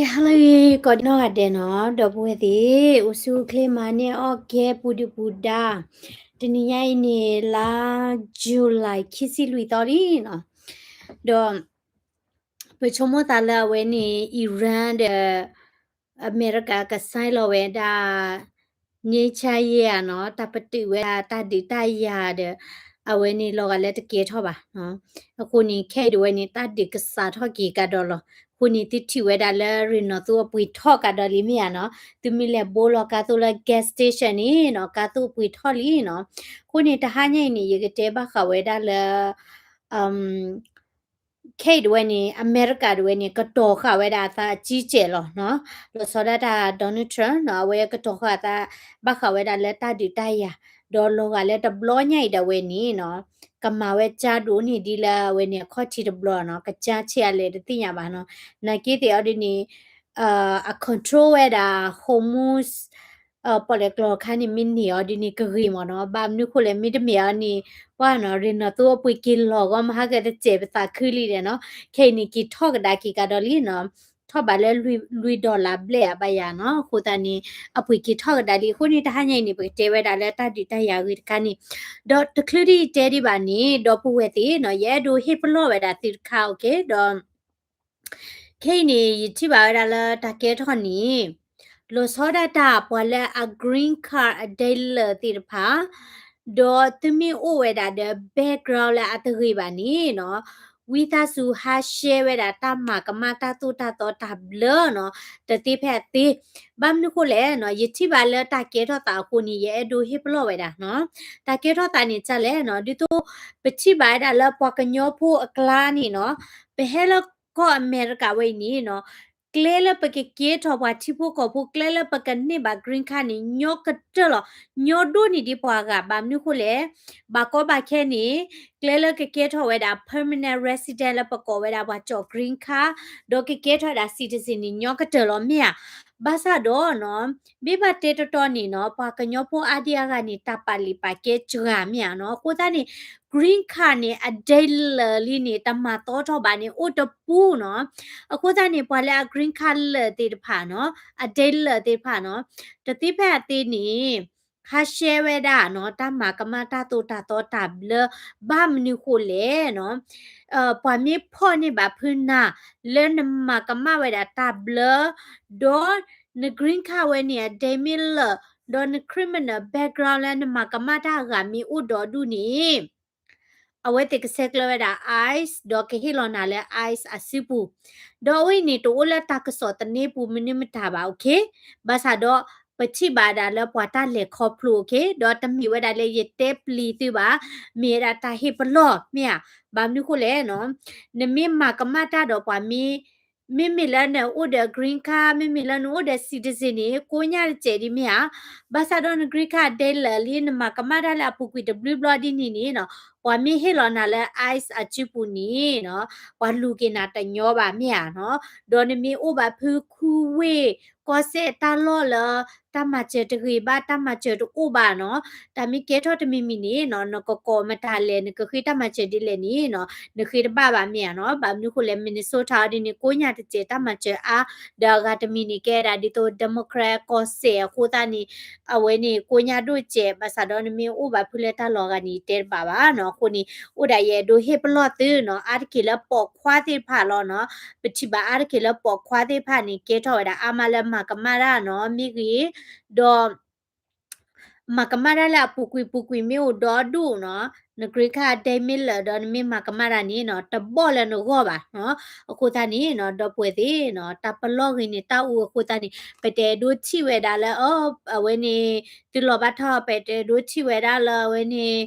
ဟါလၢအဂ့ၤ ကိးဒံနီၢ်ဂၤဒဲးနီၤ, ဒီပုၢ်ဝဲၢ်သ့ၣ် အိၣ်ဆူၣ်အိၣ်ချ့ မၤန့ၢ်အီၣ်ကဲ ပူၤဒုၣ်ပူၤဒါ, တနံၤညါအံၤန့ၣ် လါ July ခံဆံလွံၢ်သီလံနီၤ, ဒီး ပဆိကမိၣ်သးလၢအဝဲန့ၣ် Iran ဒီး အမဲရကၤက sign လီၤဝဲဒၣ် ငြိမ်းချမ်းရေး ဧါနီၤ, တၢ်ပတုာ်ဝဲဒၣ်တၢ်ဒုးတၢ်ယၤဒီး အဝဲန့ၣ်လီၤဂာ်လၢတကဲထီၣ်ဘၣ်နီၤ. အဃိန့ၣ် ခဲအံၤဒၣ်ဝဲန့ၣ် တၢ်ဒုးကစးထီၣ်က့ၤကဒီးလီၤ. အဃိန့ၣ် သုထံၣ်ဝဲဒၣ်လၢရ့ၣ်နီၣ်သိအပှ့ၤထီၣ်ကဒီးလံမ့ၢ်ဧါနီၤ, သုမ့ၢ်လဲၤဘိလီၤကါသိလၢ gas station န့ၣ်နီၤ, ကါသိအပှ့ၤထီၣ်လံနီၤ. အဃိန့ၣ် တဟါညါအံၤန့ၣ် ယကတဲဘၣ်ဃးဝဲဒၣ်လၢ ခဲအံၤဒၣ်ဝဲန့ၣ် အမဲရကၤဒၣ်ဝဲန့ၣ် ကတီၤဃာ်ဝဲဒၣ်အသးအကံကဲးလီၤနီၤ. လီၤဆီဒၣ်တၢ် Donald Trump နီၤ, အဝဲကတီၤဃာ်အသး ဘၣ်ဃးဝဲဒၣ်လၢတၢ်ဒုးတၢ်ယၤ, ဒီးလီၤဂာ်လၢတဘျီညါအံၤဒၣ်ဝဲန့ၣ်နီၤ, ကမၤဝဲကၠါဒိၣ်န့ၢ်ဒ်လၢအဝဲန့ၣ်အခီၣ်ထံးတဘျီနီၤ, ကကၠါဆံးအါလဲၣ်တသ့ၣ်ညါဘၣ်နီၤ. နာ်က့သ့ၣ်အီၤဒ်န့ၣ် အ control ဝဲဒၣ် Hormuz ပီၣ်လဲၣ်ကျိၤအခါန့ၣ် မ့ၢ်န့ၢ်အီၤဒ်န့ၣ်ကဂ့ၤမ့ၢ်နီၤ, ဘၣ်မနုၤဃိလဲၣ် မ့တမ့ၢ်အီၤန့ၣ် ပှၤနီၤ ရ့ၣ်နီၣ်သိအပှ့ၤက့ၤလီၤဂီၢ်မဟါကတစဲးပသးခုလံဒီးနီၤ, ခဲအံၤန့ၣ် က့ၤထီၣ်ကဒါက့ၤကဒီးလံနီၤ, ထီၣ်ဘးလၢလွံၢ် dollar ဘျဲၣ်အဘၣ်ယၤနီၤ, အဃိသတးန့ၣ် အပှ့ၤက့ၤထီၣ်ကဒါလံ. အဃိန့ၣ် တဟါညါအံၤန့ၣ် ပကတဲဝဲဒၣ်လၢတၢ်ဒုးတၢ်ယၤအဂ့ၢ်တခါန့ၣ်, ဒီးတချုးဒ်ယတဲဒံးဘၣ်န့ၣ် ဒီပုၢ်ဝဲၢ်သ့ၣ်နီၤ, ယအဲၣ်ဒိးဟ့ၣ်ပလီၢ်ဝဲဒၣ်သုတခါ okay, ဒီး ခဲအံၤန့ၣ် ယထံၣ်ဘၣ်ဝဲဒၣ်လၢတၢ်ကဲထီၣ်န့ၣ် လီၤဆီဒၣ်တၢ်ပှၤလၢအ green card အဒဲလၢာ်သ့ၣ်တဖၣ်, ဒီးသုမ့ၢ်အိၣ်ဝဲဒၣ်ဒီး background လၢအတဂ့ၤဘၣ်န့ၣ်နီၤ, ဝံသးစူၤဟး share ဝဲဒၣ်တၢ်မၤကမၣ်တၢ်သိၣ်တၢ်သီတၢ်ဘျၢနီၤ, တသ့ဖဲအသ့. ဘၣ်မနုၤဃိလဲၣ်နီၤ, ယထံၣ်ဘၣ်လၢတၢ်ကဲထီၣ်သးအဃိန့ၣ် ယအဲၣ်ဒိးဟ့ၣ်ပလီၢ်ဝဲဒၣ်နီၤ. တၢ်ကဲထီၣ်သးန့ၣ် ကလဲၣ်နီၤ, ဒ်သိး ပထံၣ်ဘၣ်ဝဲဒၣ်လၢပှၤကညီဖိအကျါန့ၣ်နီၤ, ပဟဲလၢကီၢ်အမဲရကၤဝဲအံၤန့ၣ်နီၤ, ကျဲလၢပကကဲထီၣ်ပှၤထံဖိကီၢ်ဖိ ကျဲလၢပကန့ၢ်ဘၣ် green card န့ၣ် ညီကတၢၢ်လီၤ, ညီဒိၣ်န့ၢ်ဒံးပှၤဂၤ. ဘၣ်မနုၤဃိလဲၣ်, ဘၣ်ကီဘၣ်ခဲန့ၣ် ကျဲလၢကကဲထီၣ်ဝဲဒၣ် permanent resident လၢပကိးဝဲဒၣ်ပှၤကၠီၣ် green card ဒီးကကဲထီၣ်ဝဲဒၣ် citizen န့ၣ် ညီကတၢၢ်လီၤမ့ၢ်ဧါ. ဘၣ်ဆၣ်ဒီးနီၤ, မ့ၢ်ဘၣ်တဲတီတီန့ၣ်နီၤ, ပှၤကညီဖိအါဒံအါဂၤန့ၣ် တၢ်ပာ်လုၢ်ပာ်ကဲစှၤမ့ၢ်ဧါနီၤ. အဃိသတးန့ၣ် green card န့ၣ် အဒဲလၢာ်လံန့ၣ် တမၤသီထီၣ်ဘၣ်န့ၣ် အိၣ်တပူၤနီၤ. အဃိသတးန့ၣ် ပှၤလၢအ green card လၢာ်သ့ၣ်တဖၣ်နီၤ, အဒဲလၢာ်သ့ၣ်တဖၣ်နီၤ, တသ့ဖဲအသ့န့ၣ် ဟး share ဝဲဒၣ်နီၤ, တၢ်မၤကမၣ်တၢ်သိၣ်တၢ်သီတၢ်ဘျၢ, ဘၣ်မနုၤဃိလဲၣ်နီၤ, ပှၤမ့ၢ်ဖီၣ်န့ၢ်ဘၣ်ဖုနၤ လၢနမၤကမၣ်ဝဲဒၣ်တၢ်ဘျၢ, ဒီးန green card ဝဲန့ၣ် အဒဲမ့ၢ်လၢာ်, ဒီးန criminal background လၢနမၤကမၣ်တၢ်အဂၤမ့ၢ်အိၣ်ဒီးဒူၣ်န့ၣ် အဝဲသ့ၣ်ကဆဲးကျၢဝဲဒၣ် ICE ဒီးကဟ့ၣ်လီၤနၤလၢ ICE အစုပူၤ, ဒီးအဝဲအံၤန့ၣ် တအိၣ်လၢတၢ်ကစီၣ်သန့ပူၤမနုၤမတၤဘၣ် okay, ဘၣ်ဆၣ်ဒီး ပထံၣ်ဘၣ်ဒၣ်လၢပှၤတၢ်လဲၤခီဖျိ okay, ဒီးတမ့ၢ်ဝဲဒၣ်လၢယတဲပျံၤသုဘၣ်, မ့ၢ်ဝဲဒၣ်တၢ်ဟ့ၣ်ပလီၢ်မ့ၢ်ဧါ. ဘၣ်မနုၤဃိလဲၣ်နီၤ, နမ့ၢ်မၤကမၣ်တၢ်ဒီးပှၤမ့ၢ် မ့မ့ၢ်လၢနအိၣ်ဒီး green card, မ့မ့ၢ်လၢနအိၣ်ဒီး citizen န့ၣ် ကိးညါတစဲးဒံးမ့ၢ်ဧါ. ဘၣ်ဆၣ်ဒီးန green card ဒဲလၢာ်လံ နမၤကမၣ်တၢ်လၢအပူၤကွံာ်တဘျုးဘျီဒ်န့ၣ်န့ၣ်နီၤ, ပှၤမ့ၢ်ဟ့ၣ်လီၤနၤလၢ ICE အစုပူၤန့ၣ်နီၤ, ပှၤလူၤက့ၤနၤတညီဘၣ်မ့ၢ်ဧါနီၤ. ဒီးနမ့ၢ်အိၣ်ဘၣ်ဖုခူဝ့ၢ်ကီၢ်စဲၣ်တၢ်လီၢ်လၢ တၢ်မၤစၢၤတဂ့ၤဘၣ် တၢ်မၤစၢၤတအိၣ်ဘၣ်နီၤ, တၢ်မ့ၢ်ကဲထီၣ်တမံၤမံၤန့ၣ်နီၤ, နကကိးမတၤလဲၣ် နကဃ့တၢ်မၤစၢၤဒ်လဲၣ်န့ၣ်နီၤ, နဃ့တဘၣ်ဘၣ်မ့ၢ်ဧါနီၤ. ဘၣ်မနုၤဃိလဲၣ် Minnesota အီၤဒ်န့ၣ် ကိးညါတစဲးတၢ်မၤစၢၤအါ, ဒီးအဂၤတမံၤန့ၣ် ကဲဒၣ်ဒ်သိး Democrat ကီၢ်စဲၣ်အဃိသတးန့ၣ် အဝဲန့ၣ် ကိးညါဒိၣ်စဲး, ဘၣ်ဆၣ်ဒီးနမ့ၢ်အိၣ်ဘၣ်ဖုလၢတၢ်လီၢ်အဂၤန့ၣ် ယတဲတဘၣ်ဘၣ်နီၤ. အဃိန့ၣ် အိၣ်ဒၣ်ယအဲၣ်ဒိးဟ့ၣ်ပလီၢ်သုနီၤ, အါတက့ၢ်လၢပိာ်ခွါသ့ၣ်တဖၣ်လီၤနီၤ. ပထံၣ်ဘၣ်အါတက့ၢ်လၢပိာ်ခွါသ့ၣ်တဖၣ်န့ၣ် ကဲထီၣ်ဝဲဒၣ်အါမးလၢမၤကမၣ်တၢ်နီၤ, မ့ၢ်ဂ့ၤ ဒီး မၤကမၣ်တၢ်လၢအပူၤကွံာ်ပူၤကွံာ်မ့ၢ်အိၣ်ဒီဒူၣ်နီၤ, န green card ဒဲမ့ၢ်လၢာ်ဒီးနမ့ၢ်မၤကမၣ်တၢ်န့ၣ်နီၤ, တဘီၣ်လၢနဂီၢ်ဘၣ်နီၤ. အဃိသတးန့ၣ်နီၤ, ဒီပုၢ်ဝဲၢ်သ့ၣ်နီၤ, တၢ်ပလီၢ်ဂ့ၤန့ၣ် တၢ်အူအဃိသတးန့ၣ် ပတအဲၣ်ဒိးထံၣ်ဝဲဒၣ်လၢ အဝဲန့ၣ် သုလီၤဘၣ်ထီၣ် ပတအဲၣ်ဒိးထံၣ်ဝဲဒၣ်လၢအဝဲန့ၣ်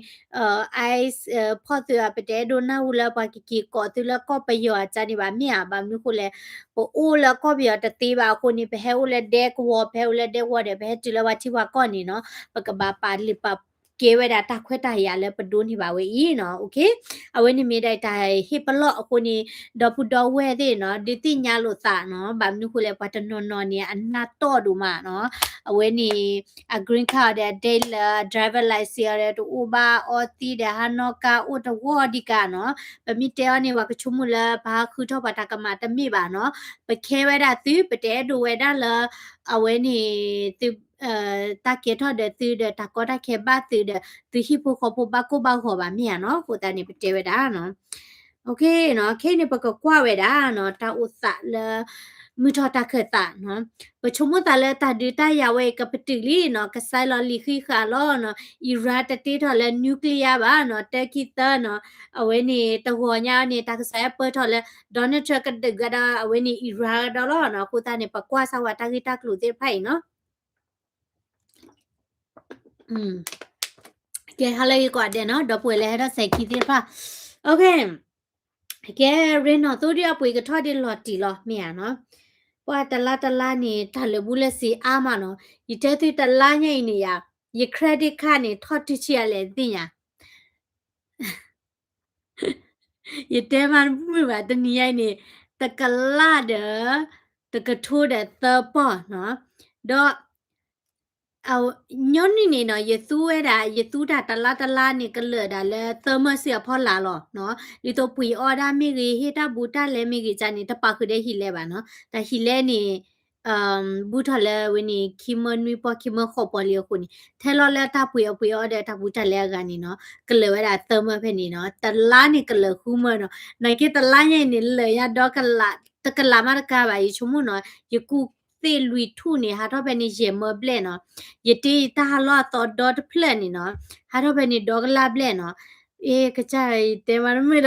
ICE ဖီၣ်သုဧါ, ပတအဲၣ်ဒိးနၢ်ဟူလၢပှၤကက့ၤကိးသုလၢကီၢ်ပယီၤအကၢ်န့ၣ်ဘၣ်မ့ၢ်ဧါ. ဘၣ်မနုၤဃိလဲၣ်, ပအိၣ်လၢကီၢ်ပယီၤတသ့ဘၣ်အဃိန့ၣ် ပဟဲအိၣ်လၢဒဲကဝီၤ ပဟဲအိၣ်လၢဒဲကဝီၤဒီး ပဟဲတုၤလၢပှၤထံပှၤကီၢ်န့ၣ်နီၤ, ပကဘၣ်ပာ်လုၢ်ပာ်ကဲဝဲဒၣ်တၢ်ခွဲးတၢ်ယာ်လၢပဒိးန့ၢ်ဘၣ်ဝဲအံၤနီၤ. အဝဲန့ၣ်မ့ၢ်ဒၣ်တၢ်ဟ့ၣ်ပလီၢ်အဃိန့ၣ် ဒီပုၢ်ဒီဝဲၢ်သ့ၣ်နီၤ, ဒုးသ့ၣ်ညါလိာ်သးနီၤ. ဘၣ်မနုၤဃိလဲၣ်, ပှၤတနီၤနီၤန့ၣ် အနၢ်တီၢ်ဒိၣ်မးနီၤ. အဝဲန့ၣ် အ green card အီၤဒီး အဒဲလၢ driver license အီၤဒီး တအိၣ်ဘၣ်အီသံးဒီး ဟးနီၣ်ကါအိၣ်တဝီဒံးကါနီၤ. ပမ့ၢ်တဲအီၤန့ၣ် ပှၤကဆိကမိၣ်လၢ ပဟးဃုထီၣ်ပှၤတၢ်ကမၣ်တမ့ၢ်ဘၣ်နီၤ. ပ care ဝဲဒၣ်သု ပတအဲၣ်ဒိးဝဲဒၣ်လၢ အဝဲန့ၣ် သု တၢ်ကဲထီၣ်ဒီးသုဒီးတၢ်ကီတၢ်ခဲဘၣ်သုဒီး သုဟံၣ်ဖိဃီဖိဘၣ်ကိၢ်ဘၣ်ဂီၤဘၣ်မ့ၢ်ဧါနီၤ. အဃိသတးန့ၣ် ပတဲဝဲဒၣ်နီၤ. ခဲအံၤန့ၣ် ပကကွၢ်ဝဲဒၣ်နီၤ တၢ်အိၣ်သးလၢ မုၢ်ထီၣ်တၢ်ခၢၣ်သးနီၤ. ပဆိကမိၣ်သးလၢတၢ်ဒုးတၢ်ယၤဝဲအံၤ ကပတုာ်လံနီၤ, ကစဲးလီၤလံာ်ဃံးဃာ်လီၤနီၤ. Iran တတ့ထီၣ်လၢ nuclear ဘၣ်နီၤ, တၢခံသၢနီၤ. အဝဲန့ၣ် တဂီၤညါန့ၣ် တၢ်ကစီၣ်ဟဲပၢၢ်ထီၣ်လၢ Donald Trump ကဒုးကဒီး အဝဲန့ၣ် Iran ကဒီးလီၤနီၤ. အဃိသတးန့ၣ် ပကွၢ်စၢ်ဝဲတၢ်ဂ့ၢ်တၢ်ကျိၤသ့ၣ်တဖၣ်အံၤနီၤ. ကဲ ဟါလၢဂ့ၤကိးဂၤဒဲးနီၤ, ဒီပုၢ်ဝဲၢ်လၢဟဲထီၣ်ဆဲးခံသ့ၣ်တဖၣ်. ကဲ ရ့နီၣ်သိဒံးအပှ့ၤကထီၣ်ဒံးလီၤတံၢ်လီၤ မ့ၢ်ဧါနီၤ. ပှၤတလါတလါန့ၣ် တၢ်လၢာ်ဘူၣ်လၢာ်စ့အါမးနီၤ. ယတဲသုတလါညါအံၤန့ၣ်ယၤ, ယ credit card န့ၣ် ထီၣ်တုၤဆံးအါလဲၣ်သ့ၣ်ညါ ယတဲမးတမုာ်ဘၣ် တနံၤညါအံၤန့ၣ် တကလးဒီး တကထိဒီးသၢပီၢ်နီၤ. ဒီး ညီနုၢ်န့ၣ်နီၤ ယသူဝဲဒၣ် ယသူတၢ်တလါတလါန့ၣ် ကလၢာ်ဒၣ်လၢသၢမၢၢ်စ့အဖီလာ်လီၤနီၤ. ဒ်သိးပှ့ၤအီၣ်ဒၣ်မ့ၢ်ဂ့ၤ ဟ့ၣ်တၢ်ဘူးတၢ်လဲမ့ၢ်ဂ့ၤန့ၣ် တပာ်ဃုာ်ဒီးဟံၣ်လဲဘၣ်နီၤ. တၢ်ဟံၣ်လဲန့ၣ် ဘူးထီၣ်လၢဝဲန့ၣ် ခံမၢၢ်နွံပီၢ် ခံမၢၢ်ဃိးပီၢ်လံအဃိန့ၣ် ထဲလီၤလၢတၢ်ပှ့ၤအီၣ်ပှ့ၤအီၣ်ဒီးတၢ်ဘူးတၢ်လဲအဂၤန့ၣ်နီၤ ကလၢာ်ဝဲဒၣ်သၢမၢၢ်ဖဲန့ၣ်နီၤ. တလါန့ၣ်ကလၢာ်ဃုမၢၢ်နီၤ. နာ်က့တလါညါအံၤန့ၣ် လၢာ်ညါဒီကလး တကလးမးတကါဘၣ် ယဆိကမိၣ်နီၤ. ယကူၣ်သ့ၣ်လွံၢ်ထူၣ်န့ၣ် ဟးထီၣ်ဖဲန့ၣ်ယဲၢ်မၢၢ်ဘျဲၣ်နီၤ. ယတ့ယတၢ်ဟးလီၢ်အသီဒီတဖျၢၣ်န့ၣ်နီၤ ဟးထီၣ်ဖဲန့ၣ်ဒီကလးဘျဲၣ်နီၤ. အ့ ကစၢ်ယတဲမးတမုာ်ဒီး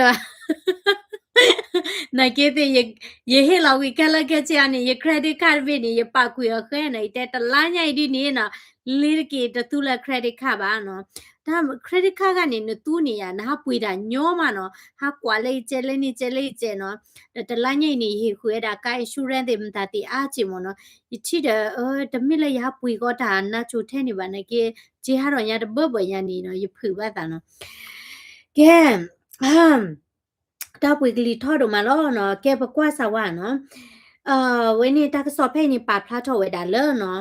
နာ်က့သ့ၣ် ယဟ့ၣ်လီၤဝံၤခဲလၢာ်ခဲဆ့အီၤန့ၣ် ယ credit card တဘ့ၣ်န့ၣ် ယပာ်ကွံာ်အီၤဃဲနီၤ. ယတဲတလါညါအံၤဒ်န့ၣ်နီၤ လ့တက့ၤတသူလၢ credit card ဘၣ်နီၤ. တၢ် credit card ဂၤန့ၣ် နသူန့ၣ်ယၤ နဟးပှ့ၤတၢ်ညီမးနီၤ ဟးကွၢ်လၢယကဲလၢန့ၣ်ကဲလၢယကဲနီၤ. ဒီးတလါညါအံၤန့ၣ် ယဟ့ၣ်ဃုာ်ဝဲဒၣ် car insurance သ့ၣ်မတၤသ့ၣ်အါက့မ့ၢ်နီၤ. ယထံၣ်ဒီး တမ့ၢ်လၢယဟးပှ့ၤကီးတၢ်နါစိၤထဲန့ၣ်ဘၣ်နာ်က့ က့ဟးထီၣ်ညါတဘၢဘၢညါန့ၣ်နီၤ ယဖုးဘၣ်သးနီၤ. ကဲ တၢ်ပှ့ၤကလံၤထီၣ်ဒိၣ်မးလီၤနီၤ. ကဲပကွၢ်စၢ်ဝဲနီၤ ဝဲန့ၣ်တၢ်ကစီၣ်ဖဲအံၤန့ၣ် ပာ်ဖျါထီၣ်ဝဲဒၣ်လၢနီၤ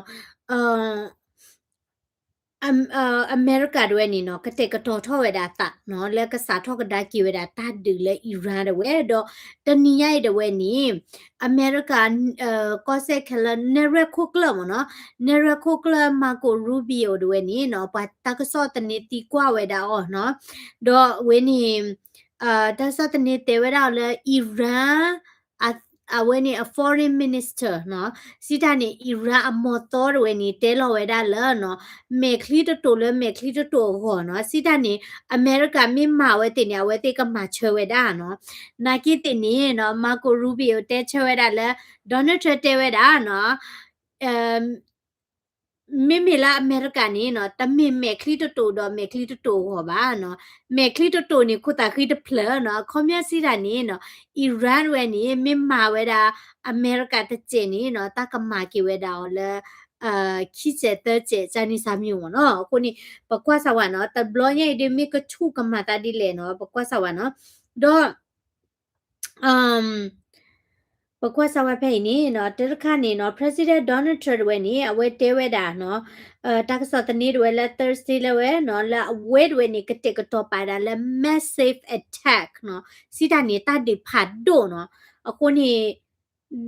အမဲရကၤဒၣ်ဝဲန့ၣ်နီၤ ကတဲာ်ကတီၤထီၣ်ဝဲဒၣ်သးနီၤ လၢကစးထီၣ်ကဒါက့ၤဝဲဒၣ်တၢ်ဒုးလၢ Iran ဒၣ်ဝဲ ဒီးတနံၤညါအံၤဒၣ်ဝဲန့ၣ် အမဲရကၤ ကီၢ်စဲၣ်ခဲလၢာ် နဲၣ်ရွဲၣ်ခိၣ်ကျၢၢ်မ့ၢ်နီၤ နဲၣ်ရွဲၣ်ခိၣ်ကျၢၢ် Marco Rubio ဒၣ်ဝဲန့ၣ်နီၤ ပှၤတၢ်ကစီၣ်သန့သံကွၢ်ဝဲဒၣ်အီၤနီၤ ဒီးအဝဲန့ၣ် တၢ်ကစီၣ်သန့တဲဝဲဒၣ်အီၤလၢ Iran အဝဲန့ၣ်အ foreign minister နီၤ စံးတၢ်န့ၣ် Iran အမီၤသီဒၣ်ဝဲန့ၣ် တဲလီၤဝဲဒၣ်လၢနီၤ မဲာ်ချံတတိာ်လၢမဲာ်ချံတတိာ်အဂီၢ်နီၤ စံးတၢ်န့ၣ် အမဲရကၤမ့ၢ်မၤဝဲသ့ၣ်န့ၣ် အဝဲသ့ၣ်ကမၤဆၢဝဲဒၣ်နီၤ နာ်က့သ့ၣ်န့ၣ်နီၤ Marco Rubio တဲဆၢဝဲဒၣ်လၢ Donald Trump တဲဝဲဒၣ်နီၤ မ့မ့ၢ်လၢအမဲရကၤန့ၣ်နီၤ တမ့ၢ်မဲာ်ချံတတိာ်ဒီးမဲာ်ချံတတိာ်အဂီၢ်ဘၣ်နီၤ မဲာ်ချံတတိာ်န့ၣ် ခိၣ်သးဃံတဖျၢၣ်နီၤ အခီပညီစံးတၢ်န့ၣ်နီၤ Iran ဝဲန့ၣ် မ့ၢ်မၤဝဲဒၣ် အမဲရကၤတစဲးန့ၣ်နီၤ တၢ်ကမၤက့ၤဝဲဒၣ်အီၤလၢ ခံစဲးသၢစဲး ကန့ၣ်စၢ်မံၤမ့ၢ်နီၤ အဃိန့ၣ် ပကွၢ်စၢ်ဝဲနီၤ တဘျီညါအံၤဒ်မ့ၢ်ကဆူၣ်ကမၤသးဒ်လဲၣ်နီၤ ပကွၢ်စၢ်ဝဲနီၤ ဒီး ပကွၢ်စၢ်ဝဲဖဲအံၤန့ၣ်နီၤ တၢ်တခါန့ၣ်နီၤ President Donald Trump တဝဲန့ၣ် အဝဲတဲဝဲဒၣ်နီၤ တၢ်ကစီၣ်သန့တဝဲလၢ Thursday လၢဝဲနီၤ လၢအဝဲတဝဲန့ၣ် ကတဲာ်ကတီၤပာ်ဒၣ်လၢ massive attack နီၤ စံးတၢ်န့ၣ် တၢ်ဒုးဖးဒိၣ်နီၤ အဃိန့ၣ်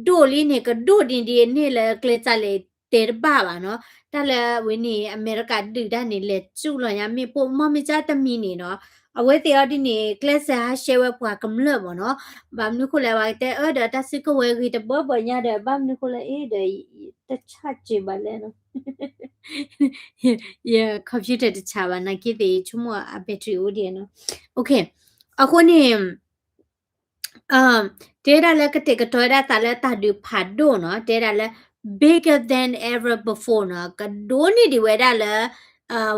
ဒိၣ်လံန့ၣ် ကဒိၣ်ဒ်န့ၣ်ဒ်န့ၣ်လၢကျဲစၢ်လဲၣ် တဲတဘၣ်ဘၣ်နီၤ တၢ်လၢဝဲန့ၣ် အမဲရကၤဒုးတၢ်န့ၣ် လဲၤစူၣ်လီၤညါမ့ၢ်ပိၢ်မီၢ်မ့ၢ်ကၠၢ်တမံၤန့ၣ်နီၤ အဝဲသ့ၣ်အီၤဒ်န့ၣ် ကျဲးစၢးဟးရှဲဝဲပှၤကမျၢၢ်မ့ၢ်နီၤ ဘၣ်မနုၤဃိလဲၣ် ပှၤကတဲအၢဒီးတၢ်စုကဝဲၤဂ့ၤတဘၢဘၢညါဒီး ဘၣ်မနုၤဃိလဲၣ် အ့ဒီး တဆၣ်စၢၤဘၣ်လဲၣ်နီၤ ယ computer တဆၣ်ဘၣ် နာ်က့သ့ၣ် ဆိကမိၣ်အ battery အိၣ်ဒံးနီၤ အဃိန့ၣ် တဲဒၣ်လၢကတဲာ်ကတီၤဝဲဒၣ်သးလၢတၢ်ဒုးဖးဒိၣ်နီၤ တဲဒၣ်လၢ bigger than ever before နီၤ ကဒိၣ်န့ၢ်ဒံးဝဲဒၣ်လၢ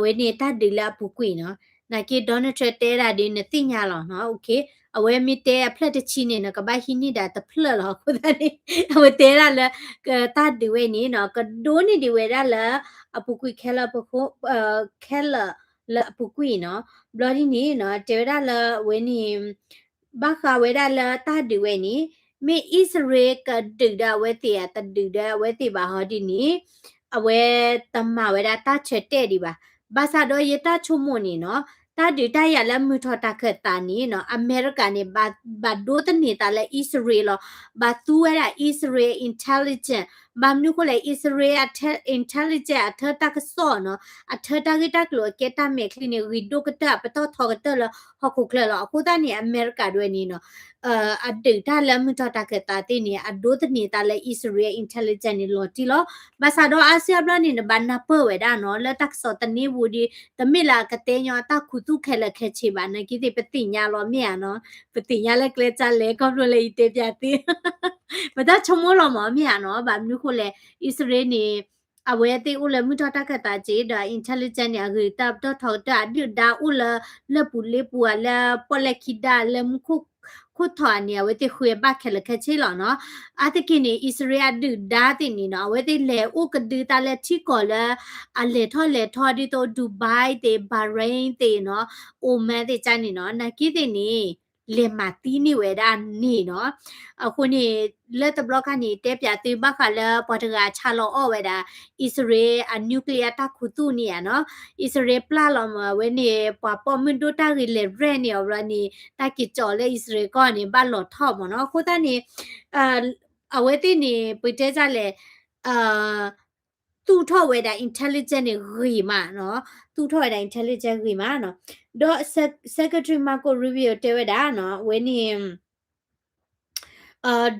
ဝဲန့ၣ်တၢ်ဒုးလၢအပူၤကွံာ်နီၤ နာ်က့ Donald Trump တဲဒၣ်ဒ်နသ့ၣ်ညါလီၤနီၤ အဝဲမ့ၢ်တဲအဖျၢၣ်တဆံန့ၣ်နီၤ ကဘၣ်ဟံးန့ၢ်ဒၣ်တဖျၢၣ်လီၤ အဃိသတးန့ၣ် အဝဲတဲဒၣ်လၢ တၢ်ဒုးဝဲန့ၣ်နီၤ ကဒိၣ်န့ၢ်ဒံးဝဲဒၣ်လၢ အပူၤကွံာ်ခဲလၢာ် ခဲလၢာ်လၢအပူၤကွံာ်နီၤ ဘျီဒ်န့ၣ်နီၤ တဲဝဲဒၣ်လၢဝဲန့ၣ် ဘၣ်ဃးဝဲဒၣ်လၢတၢ်ဒုးဝဲန့ၣ် မ့ၢ်အံၣ်စရ့လးကဒုးဒီးအဝဲသ့ၣ်ဧါ တဒုးဒီးအဝဲသ့ၣ်ဘၣ်ဟီဒ်န့ၣ် အဝဲတမၤဝဲဒၣ်တၢ်ဆၢတဲာ်ဒံးဘၣ်. ဘၣ်ဆၣ်ဒီးယတၢ်ဆိကမိၣ်န့ၣ်နီၤ, တၢ်ဒုးတၢ်ယၤလၢမုၢ်ထီၣ်တၢ်ခၢၣ်သးန့ၣ်နီၤ, အမဲရကၤန့ၣ် ဘၣ်ဒိသန့ၤသးလၢအံၣ်စရ့လီၤ. ဘၣ်သူဝဲဒၣ်အံၣ်စရ့ intelligence, ဘၣ်မနုၤဃိလဲၣ် အံၣ်စရ့ intelligence အထၢတၢ်ကစီၣ်နီၤ, အထၢတၢ်ဂ့ၢ်တၢ်ကျိၤအကဲတၢ်မဲာ်ချံန့ၣ် ဂ့ၤဒိၣ်ကတၢၢ် အပတီၢ်ထီကတၢၢ်လၢဟီၣ်ခိၣ်ချၢလီၤ. အဃိသတးန့ၣ် အမဲရကၤဒၣ်ဝဲန့ၣ်နီၤ အဒုးတၢ်လၢမုၢ်ထီၣ်တၢ်ခၢၣ်သးသ့ၣ်န့ၣ် အဒိသန့ၤသးလၢအံၣ်စရ့ intelligence န့ၣ် လီၤတံၢ်လီၤ. ဘၣ်ဆၣ်ဒီးအါစုအါဘျီန့ၣ် နဘၣ်နၢ်ပၢၢ်ဝဲဒၣ်နီၤ, လၢတၢ်ကစီၣ်သန့ပူၤဒီး တမ့ၢ်လၢအကတဲညီအတၢ်ခူသူၣ်ခဲလၢာ်ခဲဆ့ဘၣ်, နာ်က့သ့ၣ် ပသ့ၣ်ညါလီၤမ့ၢ်ဧါနီၤ, ပသ့ၣ်ညါလၢကျဲစၢလဲၣ် ခီဖျိလၢယတဲပျးသု ပတၢ်ဆိကမိၣ်လီၤမ့ၢ်ဧါနီၤ, ဘၣ်မနုၤဃိလဲၣ် အံၣ်စရ့လးန့ၣ် အဝဲသ့ၣ်အိၣ်လၢမုၢ်ထီၣ်တၢ်ခၢၣ်သးက့ဒီး intelligence န့ၣ် အဂ့ၤတၢ်ပတီၢ်ထီကတၢၢ် အဒုၣ်ဒါအိၣ်လၢ လၢပူၤလ့ပူၤဧါ လၢပီၣ်လဲၣ်ခံဒါ လၢမူခိၣ်ခိၣ်ထီၣ်ဧါန့ၣ် အဝဲသ့ၣ်ဃုဘၣ်ခဲလၢာ်ခဲဆ့လီၤနီၤ. အါတက့ၢ်န့ၣ် အံၣ်စရ့လးအဒုၣ်ဒါသ့ၣ်န့ၣ်နီၤ အဝဲသ့ၣ်လဲၤအိၣ်ကဒုသးလၢထံကီၢ်လၢ အလဲၤထီၣ်လဲၤထီဒ်သိး Dubai သ့ၣ် Bahrain သ့ၣ်နီၤ Oman သ့ၣ်ကန့ၣ်နီၤ နာ်က့သ့ၣ်န့ၣ် လဲၤမၤသံန့ၢ်ဝဲဒၣ်န့ၣ်နီၤ. အဃိန့ၣ် လၢတဘျီခါန့ၣ် တဲပျးသုဘၣ်ဃးလၢပှၤတဂၤဆါလီၤအီၣ်ဝဲဒၣ် အံၣ်စရ့လးအ nuclear တၢ်ခူသူၣ်န့ၣ်ဧါနီၤ. အံၣ်စရ့လးပျၢ်လီၤမး အဝဲန့ၣ် ပှၤပိာ်မုၣ်ဒိၣ်တၢ်ဂ့ၤလဲၤရဲၣ်န့ၣ်အီၤဘျီန့ၣ် တၢ်က့ၤကၠီၤလၢအံၣ်စရ့လးကီၢ်န့ၣ် ဘၣ်လီၤထီၣ်မးနီၤ. အဃိသတးန့ၣ် အဝဲသ့ၣ်န့ၣ် ပတဲဒ်လဲၣ် သူၣ်ထီၣ်ဝဲဒၣ် intelligence န့ၣ်ဂ့ၤမးနီၤ, သူၣ်ထီၣ်ဝဲဒၣ် intelligence ဂ့ၤမးနီၤ. ဒီး Secretary Marco Rubio တဲဝဲဒၣ်နီၤ အဝဲန့ၣ်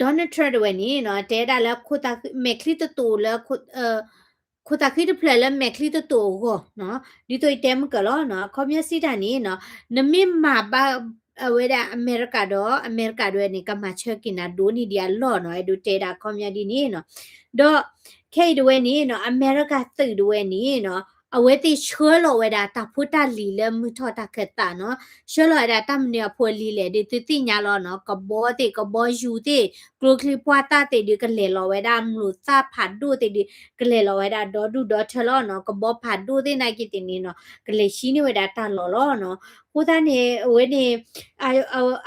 Donald Trump တဝဲန့ၣ်နီၤ တဲဒၣ်လၢ မဲာ်ချံတတိာ်လၢ ခိၣ်သးဃံတဖျၢၣ်လၢမဲာ်ချံတတိာ်အဂီၢ်နီၤ, ဒ်သိးယတဲမုၢ်ကၢၤလီၤနီၤ, အခီပညီစံးတၢ်န့ၣ်နီၤ နမ့ၢ်မၤဘၣ် အဝဲဒၣ်အမဲရကၤဒီး အမဲရကၤတဝဲန့ၣ် ကမၤဆၢက့ၤနၤဒိၣ်န့ၢ်ဒံးအလီၢ်နီၤ, အဲၣ်ဒိးတဲဒၣ်အခီပညီဒ်န့ၣ်နီၤ. ဒီး ခဲအံၤတဝဲန့ၣ်နီၤ အမဲရကၤသုးတဝဲန့ၣ်နီၤ အဝဲသ့ၣ်ဆှၢလီၤဝဲဒၣ်တၢ်ဖိတၢ်လံၤလၢမုၢ်ထီၣ်တၢ်ခၢၣ်သးနီၤ, ဆှၢလီၤဝဲဒၣ်တၢ်မနုၤအဖိအလံၤလဲၣ် ဒ်သုသ့ၣ်ညါလီၤနီၤ, ကဘီသ့ၣ် ကဘီယူၤသ့ၣ် ကျိချံပှၢ်သၣ်သ့ၣ်ဒီး ကလဲၤလီၤဝဲဒၣ် မျိာ်သၣ်ဖးဒိၣ်သ့ၣ်ဒီး ကလဲၤလီၤဝဲဒၣ်ဒီဒူၣ်ဒီထၢလီၤနီၤ, ကဘီဖးဒိၣ်သ့ၣ်နာ်က့သ့ၣ်န့ၣ်နီၤ ကလဲၤဟံးန့ၢ်ဝဲဒၣ်တၢ်လီၢ်လီၤနီၤ. အဃိသတးန့ၣ် အဝဲန့ၣ်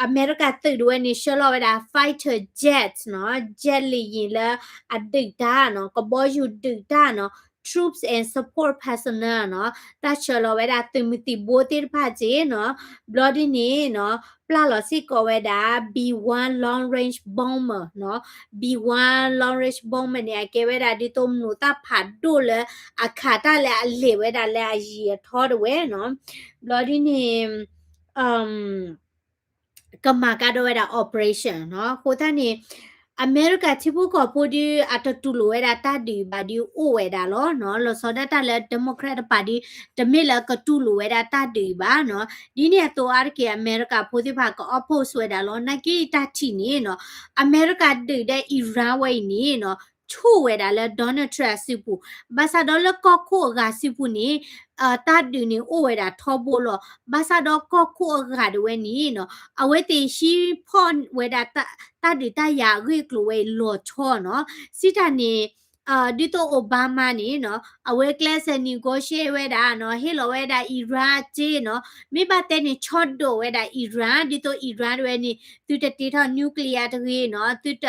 အမဲရကၤသုးတဝဲန့ၣ် ဆှၢလီၤဝဲဒၣ် fighter jet နီၤ, jet လေယာဉ်လၢအဒုးတၢ်နီၤ, ကဘီယူၤဒုးတၢ်နီၤ, troops and support personnel နီၤ, တၢ်ဆှၢလီၤဝဲဒၣ်သုးမုၢ်သံၣ်ဘိသ့ၣ်တဖၣ်က့နီၤ, ဘျီဒ်န့ၣ်နီၤ ပျၢ်လီၤစ့ၢ်ကီးဝဲဒၣ် B one long range bomber နီၤ, B one long range bomber န့ၣ် အကဲဝဲဒၣ်ဒ်သိးမျိာ်သၣ်ဖးဒိၣ်လၢအခးတၢ်လၢအလဲၤဝဲဒၣ်လၢအယံၤအထီတဝဲနီၤ, ဘျီဒ်န့ၣ် ကမၤကါဒိၣ်ဝဲဒၣ် operation နီၤ. အဃိသတးန့ၣ် အမဲရကၤထံဖိကီၢ်ဖိဒုး အတတူၢ်လိာ်ဝဲဒၣ်တၢ်ဒုးဘၣ်ဒုးအိၣ်ဝဲဒၣ်လီၤနီၤ. လီၤဆီဒၣ်တၢ်လၢ Democrat တပၤဒုး တမ့ၢ်လၢကတူၢ်လိာ်ဝဲဒၣ်တၢ်ဒုးဘၣ်နီၤ. ဒ်န့ၣ်အသိးအါတက့ၢ် အမဲရကၤဖိသ့ၣ်တဖၣ်က oppose ဝဲဒၣ်လီၤ. နာ်က့တၢ်ထံၣ်န့ၣ်နီၤ အမဲရကၤဒုးဒီး Iran ဝဲအံၤန့ၣ်နီၤ ဆိၣ်ဝဲဒၣ်လၢ Donald Trump အစုပူၤ, ဘၣ်ဆၣ်ဒီးလၢကီၢ်ခိၣ်အဂၤစုပူၤန့ၣ် တၢ်ဒုးန့ၣ်အိၣ်ဝဲဒၣ်ထီဘိလီၤ. ဘၣ်ဆၣ်ဒီးကီၢ်ခိၣ်အဂၤတဝဲန့ၣ်နီၤ အဝဲသ့ၣ်ဟံးဖီၣ်ဝဲဒၣ် တၢ်ဒုးတၢ်ယၤအဂ့ၢ်အကျိၤဝဲအံၤလီၤဆီနီၤ. စံးတၢ်န့ၣ် ဒ်သိး Obama န့ၣ်နီၤ အဝဲကျဲးစၢး negotiate ဝဲဒၣ်နီၤ ဟ့ၣ်လီၤဝဲဒၣ် Iran အစ့နီၤ မ့ၢ်ဘၣ်တဲန့ၣ် ဆီဒိၣ်ဝဲဒၣ် Iran ဒ်သိး Iran တဝဲန့ၣ် သုတတ့ထီၣ် nuclear တဂ့ၤနီၤ သုတ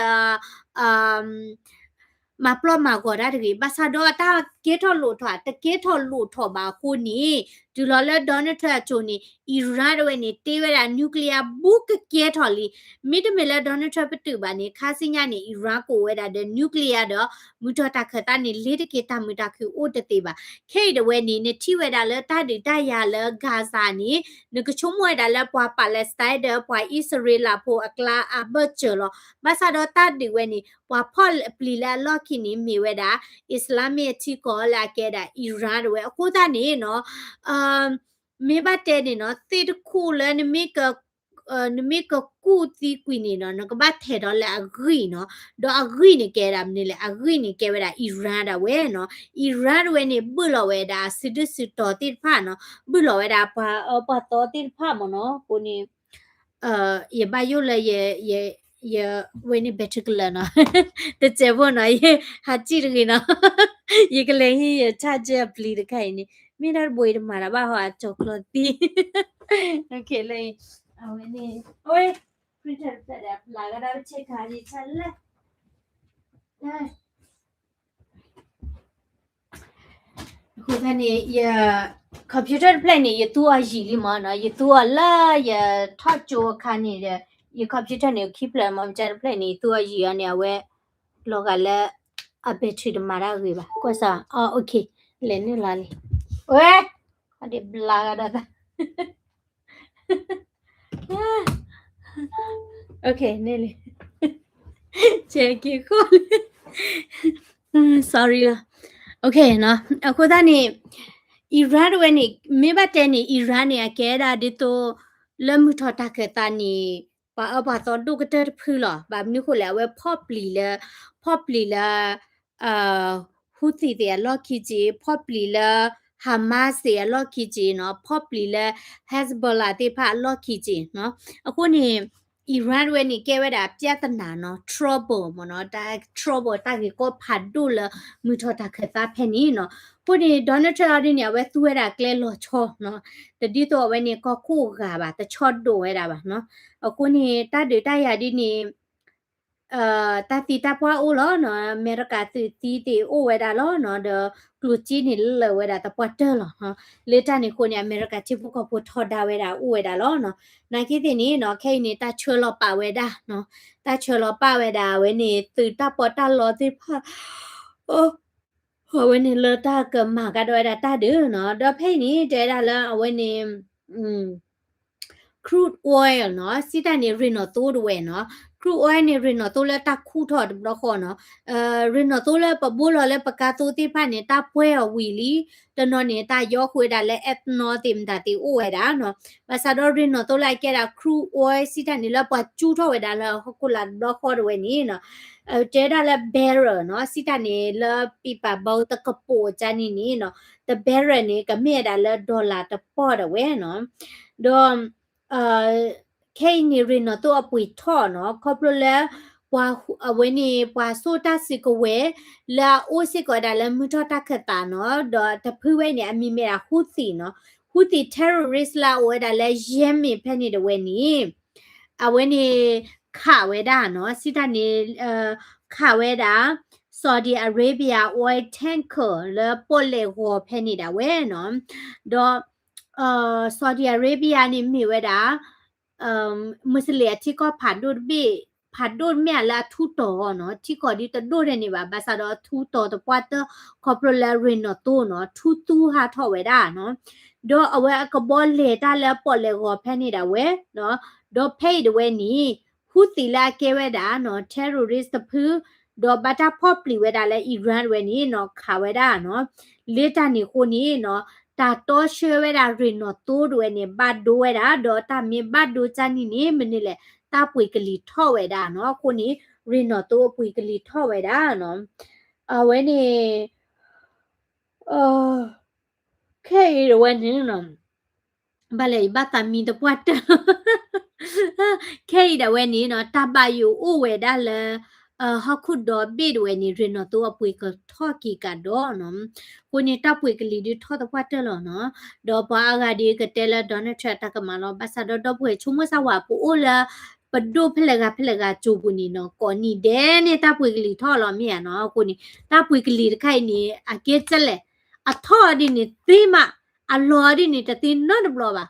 မၤပျီၢ်မၤဂီၤတၢ်တဂ့ၤ. ဘၣ်ဆၣ်ဒီးတၢ်ကဲထီၣ်လိာ်ထီၣ် တကဲထီၣ်လိာ်ထီၣ်ဘၣ်အဃိန့ၣ် တုၤလီၤလၢ Donald Trump အစိၤန့ၣ် Iran တဝဲန့ၣ် တ့ဝဲဒၣ် nuclear ဘူးကကဲထီၣ်လံ. မ့တမ့ၢ်လၢ Donald Trump ပတုာ်ဘၣ်န့ၣ် ခါဆူညါန့ၣ် Iran ကအိၣ်ဝဲဒၣ်ဒီး nuclear ဒီး မုၢ်ထီၣ်တၢ်ခၢၣ်သးန့ၣ် လ့ၤတက့ၤတၢ်မုာ်တၢ်ခုၣ်အိၣ်တသ့ဘၣ်. ခဲအံၤတဝဲန့ၣ် နထံၣ်ဝဲဒၣ်လၢတၢ်ဒုးတၢ်ယၤလၢ Gaza န့ၣ် နကဆိကမိၣ်ဝဲဒၣ်လၢပှၤ Palestine ဒီးပှၤအံၣ်စရ့လးဖိအကျါအဘၢၣ်စၢၤလီၤ. ဘၣ်ဆၣ်ဒီးတၢ်ဒုးဝဲန့ၣ် ပှၤဖီၣ်ပျံၤလၢအလီၢ်ခံန့ၣ် မ့ၢ်ဝဲဒၣ် Islamic အထံကီၢ်လၢအကဲဒၣ် Iran တဝဲ. အဃိသတးန့ၣ်နီၤ မ့ၢ်ဘၣ်တဲန့ၣ်နီၤ သ့ၣ်တခိၣ်လၢ နမ့ၢ်ကကူၣ်သံကွံာ်န့ၣ်နီၤ နကဘၣ်ထဲးထီၣ်လၢအဂံၢ်နီၤ. ဒီးအဂံၢ်န့ၣ်ကဲဒၣ်မနုၤလဲၣ်, အဂံၢ်န့ၣ်ကဲဝဲဒၣ် Iran ဒၣ်ဝဲနီၤ. Iran တဝဲန့ၣ် ဘုၣ်လီၤဝဲဒၣ်အစုဒုၣ်စုတီၤသ့ၣ်တဖၣ်နီၤ, ဘုၣ်လီၤဝဲဒၣ်ပှၤအၢပှၤသီသ့ၣ်တဖၣ်မ့ၢ်နီၤ. အဃိန့ၣ် ယဘၣ်ယိၣ်လၢ ယ ဝဲန့ၣ် battery ကလၢာ်နီၤ, တစဲးဖိနီၤ, ယဟးစံၣ်တဂ့ၤနီၤ, ယကလဲၤဟံးယ charger အပျံၤတခါအံၤန့ၣ် မ့ၢ်ဒၣ်တဘိအံၤတမၤတၢ်ဘၣ်ဟီ အကၠီၤကျီသံ. လၢ အဝဲန့ၣ် အဝဲ printer တဖျၢၣ်ဒီး အပျၢ်ကဒါပဆဲးခါဒ်ဆၢလၢ တၢ် အဃိသတးန့ၣ် ယ computer တဖျၢၣ်န့ၣ် ယသူအီၤယံာ်လံမ့ၢ်နီၤ, ယသူအီၤလၢယထီၣ်ကၠိအခါန့ၣ်ဒီး ယ computer န့ၣ် ခံဖျၢၣ်မ့ၢ် မ့ၢ်တဖျၢၣ်န့ၣ် ယသူအီၤယံာ်အီၤန့ၣ် အဝဲ လီၤဂာ်လၢ အ battery တမၤတၢ်ဂ့ၤဘၣ် ကွၢ်စၢ် အ okay လဲၤနုာ်လီၤလံ ဝဲ ခီဒံးဘျါဂၤဒီးသး okay န့ၣ်လံ ကဲက့ၤဃီလံ sorry လီၤ okay နီၤ အဃိသတးန့ၣ် Iran တဝဲန့ၣ် မ့ၢ်ဘၣ်တဲန့ၣ် Iran န့ၣ် အကဲဒၣ်ဒ်သိး လၢမုၢ်ထီၣ်တၢ်ခၢၣ်သးန့ၣ် ပှၤအၢပှၤသီဒိၣ်ကတၢၢ်တဖုလီၤ. ဘၣ်မနုၤဃိလဲၣ် အဝဲဖီၣ်ပျံၤလၢ ဖီၣ်ပျံၤလၢ Houthi သ့ၣ်အလီၢ်ခံက့ၤ, ဖီၣ်ပျံၤလၢ Hamas သ့ၣ်အလီၢ်ခံက့ၤနီၤ, ဖီၣ်ပျံၤလၢ Hezbollah သ့ၣ်တဖၣ်အလီၢ်ခံက့ၤနီၤ. အဃိန့ၣ် Iran တဝဲန့ၣ် ကဲဝဲဒၣ် ပြဿနာ နီၤ, trouble မ့ၢ်နီၤ, တၢ် trouble တၢ်ဂ့ၢ်ကီဖးဒိၣ်လၢမုၢ်ထီၣ်တၢ်ခၢၣ်သးဖဲန့ၣ်နီၤ. အဃိန့ၣ် Donald Trump အီၤဒ်န့ၣ် အဝဲသူဝဲဒၣ်ကျဲလီၤဆီနီၤ, တဒ်သိးအဝဲန့ၣ် ကီၢ်ခိၣ်ဂၤဘၣ်, တဆီဒိၣ်ဝဲဒၣ်ဘၣ်နီၤ. အဃိန့ၣ် တၢ်ဒုးတၢ်ယၤဒ်န့ၣ် တၢ်သံတၢ်ပှၢ်အိၣ်လီၤနီၤ, အမဲရကၤသုးသံသ့ၣ်အိၣ်ဝဲဒၣ်လီၤနီၤ, ဒီးကျိၣ်စ့န့ၣ်လၢာ်ဝဲဒၣ်သပှၢ်တၢၢ်လီၤ. လၢတၢ်န့ၣ်အဃိန့ၣ် အမဲရကၤထံဖိကီၢ်ဖိထီဒါဝဲဒၣ်အိၣ်ဝဲဒၣ်လီၤနီၤ. နာ်က့သ့ၣ်န့ၣ်နီၤ ခဲအံၤန့ၣ် တၢ်ဆှၢလီၤပာ်ဝဲဒၣ်နီၤ, တၢ်ဆှၢလီၤပာ်ဝဲဒၣ် အဝဲန့ၣ် သုးတၢ်ပီးတၢ်လီသ့ၣ်တဖၣ် အဝဲန့ၣ်လၢတၢ်ကမၤကဒီးဝဲဒၣ်တၢ်ဒုးနီၤ. ဒီးဖဲအံၤန့ၣ် တဲဝဲဒၣ်လၢအဝဲန့ၣ် crude oil နီၤ, စံးတၢ်န့ၣ် ရ့ၣ်နီၣ်သိတဝဲနီၤ. crude oil န့ၣ် ရ့ၣ်နီၣ်သိလၢတၢ်ခူၣ်ထီၣ်တဘျီဃီနီၤ. ရ့ၣ်နီၣ်သိလၢပဘိလီၤလၢပကါသိသ့ၣ်တဖၣ်န့ၣ် တၢ်ပှဲၤအီၤဝံၤလံ. တနီၤန့ၣ် တၢ်ယီဃုာ်ဝဲဒၣ်လၢ ethanol သ့ၣ်မတၤသ့ၣ်အိၣ်ဝဲဒၣ်နီၤ. ဘၣ်ဆၣ်ဒီးရ့ၣ်နီၣ်သိလၢအကဲဒၣ် crude oil စံးတၢ်န့ၣ် လၢပှၤကၠူထီၣ်ဝဲဒၣ်လၢဟီၣ်ခိၣ်လာ်တဘျီဃီတဝဲန့ၣ်နီၤ တဲဒၣ်လၢ barrel နီၤ, စံးတၢ်န့ၣ် လၢပံာ်ပာ်ဘီတကပိာ်ကါန့ၣ်န့ၣ်နီၤ, တ barrel န့ၣ် ကမ့ၢ်ဝဲဒၣ်လၢ dollar တပီၢ်တဝဲနီၤ. ဒီး ခဲအံၤန့ၣ် ရ့ၣ်နီၣ်သိအပှ့ၤထီၣ်နီၤ, ခီဖျိလၢ ပှၤ အဝဲန့ၣ် ပှၤစိာ်တၢ်စုကဝဲၤ လၢအအိၣ်စ့ၢ်ကီးဝဲဒၣ်လၢမုၢ်ထီၣ်တၢ်ခၢၣ်သးနီၤ, ဒီးတဖုဝဲန့ၣ် အမံၤမ့ၢ်ဒၣ် Houthi နီၤ, Houthi terrorist လၢအအိၣ်ဝဲဒၣ်လၢ Yemen ဖဲန့ၣ်တဝဲန့ၣ် အဝဲန့ၣ် ခးဝဲဒၣ်နီၤ, စံးတၢ်န့ၣ် ခးဝဲဒၣ် Saudi Arabia oil tanker လၢပီၣ်လဲၣ်ဂီၤဖဲန့ၣ်ဒၣ်ဝဲနီၤ, ဒီး Saudi Arabia န့ၣ်မ့ၢ်ဝဲဒၣ် မူစလ့ၣ်အထံကီၢ်ဖးဒိၣ်တဘ့ၣ်, ဖးဒိၣ်တမ့ၢ်လၢအထူတီၤနီၤ, ထံကီၢ်ဒ်တဒိၣ်ထဲန့ၣ်ဘၣ်, ဘၣ်ဆၣ်ဒီးထူတီၤသပှၢ်တၢၢ် ခီဖျိလၢရ့ၣ်နီၣ်သိနီၤ, ထူသူဟးထီၣ်ဝဲဒၣ်နီၤ, ဒီးအဝဲအကဘီလဲၤတၢ်လၢပီၣ်လဲၣ်ဂီၤဖဲန့ၣ်ဒၣ်ဝဲ, ဒီးဖဲအံၤတဝဲန့ၣ် Houthi လၢအကဲဝဲဒၣ်နီၤ terrorist တဖု, ဒီးဘၣ်တၢ်ဖီၣ်ပျံၤဝဲဒၣ်လၢ Iran တဝဲန့ၣ်နီၤ ခးဝဲဒၣ်နီၤ, လၢတၢ်န့ၣ်အဃိန့ၣ်နီၤ တၢ်တီဆှၢဝဲဒၣ်ရ့ၣ်နီၣ်သိတဝဲန့ၣ် ဘၣ်ဒိဝဲဒၣ်, ဒီးတၢ်မ့ၢ်ဘၣ်ဒိကၢ်န့ၣ်န့ၣ် မနုၤလဲၣ် တၢ်ပှ့ၤကလံၤထီၣ်ဝဲဒၣ်နီၤ, အဃိန့ၣ် ရ့ၣ်နီၣ်သိအပှ့ၤကလံၤထီၣ်ဝဲဒၣ်နီၤ, အဝဲန့ၣ် ခဲအံၤတဝဲန့ၣ်နီၤ ဘၣ်လဲၣ် ယဘၣ်သးမံတပှၢ်တၢၢ်လီၤ, ခဲအံၤဒၣ်ဝဲန့ၣ်နီၤ တၢ်ဘၣ်ယိၣ်အိၣ်ဝဲဒၣ်လၢ ဟီၣ်ခိၣ်ဒီဘ့ၣ်တဝဲန့ၣ် ရ့ၣ်နီၣ်သိအပှ့ၤကထီၣ်က့ၤကဒီးနီၤ, အဃိန့ၣ် တၢ်ပှ့ၤကလံၤဒုးထီၣ်သပှၢ်တၢၢ်လီၤနီၤ, ဒီးပှၤအါဂၤဒုးကတဲလၢ Donald Trump တၢ်ကမၣ်လီၤ, ဘၣ်ဆၣ်ဒီးဒီပုၢ်ဝဲၢ်ဆိကမိၣ်စၢ်ဝဲ ပအိၣ်လၢ ပဒိၣ်ဖဲလဲၣ်ဂၤဖဲလဲၣ်ဂၤကၠိပူၤန့ၣ်နီၤ ကိးနံၤဒဲးန့ၣ် တၢ်ပှ့ၤကလံၤထီၣ်လီၤ မ့ၢ်ဧါနီၤ, အဃိန့ၣ် တၢ်ပှ့ၤကလံၤတခါအံၤန့ၣ် အကဲစဲလဲၣ် အထီၣ်ဒ်န့ၣ်သ့မး, အလီၤဒ်န့ၣ် တသ့နီတဘျီဘၣ်, မ့ၢ်ဧါ,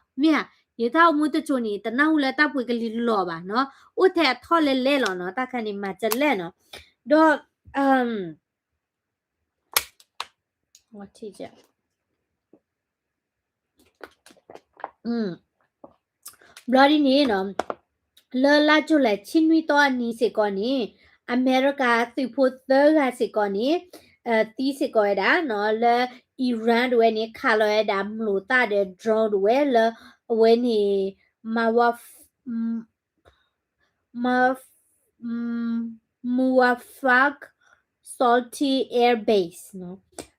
ယတၢ်အိၣ်မူတစိၤန့ၣ် တနၢ်ဟူလၢတၢ်ပှ့ၤကလံၤလီၤဘၣ်နီၤ, အိၣ်ထဲအထီၣ်လဲၣ်လဲၣ်လီၤနီၤ, တၢ်ခါန့ၣ်မၤစဲလဲၣ်နီၤ, ဒီး ဘျီဒ်န့ၣ်နီၤ, လၢလါကၠူလဲၣ်ဆံနွံသီအနံၤစ့ၢ်ကီးန့ၣ် အမဲရကၤသုးဖိသၢဂၤစ့ၢ်ကီးန့ၣ် သံစ့ၢ်ကီးဝဲဒၣ်နီၤ, လၢ Iran တဝဲန့ၣ် ခးလီၤဝဲဒၣ်မျိာ်သၣ်ဒီး drone တဝဲလၢ အဝဲန့ၣ် Mawaf Maf Muwafaq Salti Air Base နီၤ.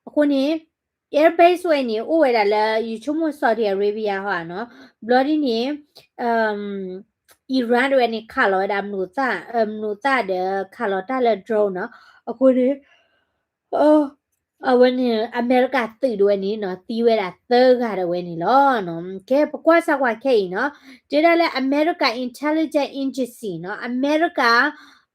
အဃိန့ၣ် air base ဝဲန့ၣ် အိၣ်ဝဲဒၣ်လၢ ယဆိကမိၣ် Saudi Arabia ဟီဧါနီၤ. ဘျီဒ်န့ၣ် Iran တဝဲန့ၣ် ခးလီၤဝဲဒၣ် မျိာ်သၣ်ဒီး ခးလီၤတၢ်လၢ drone နီၤ. အဃိန့ၣ် အဝဲန့ၣ် အမဲရကၤသုးတဝဲန့ၣ်နီၤ သံဝဲဒၣ်သၢဂၤတဝဲန့ၣ်လီၤ. ကဲ ပကွၢ်စၢ်ကွၢ်ခဲအံၤနီၤ တဲဒၣ်လၢ America Intelligence Agency နီၤ အမဲရကၤ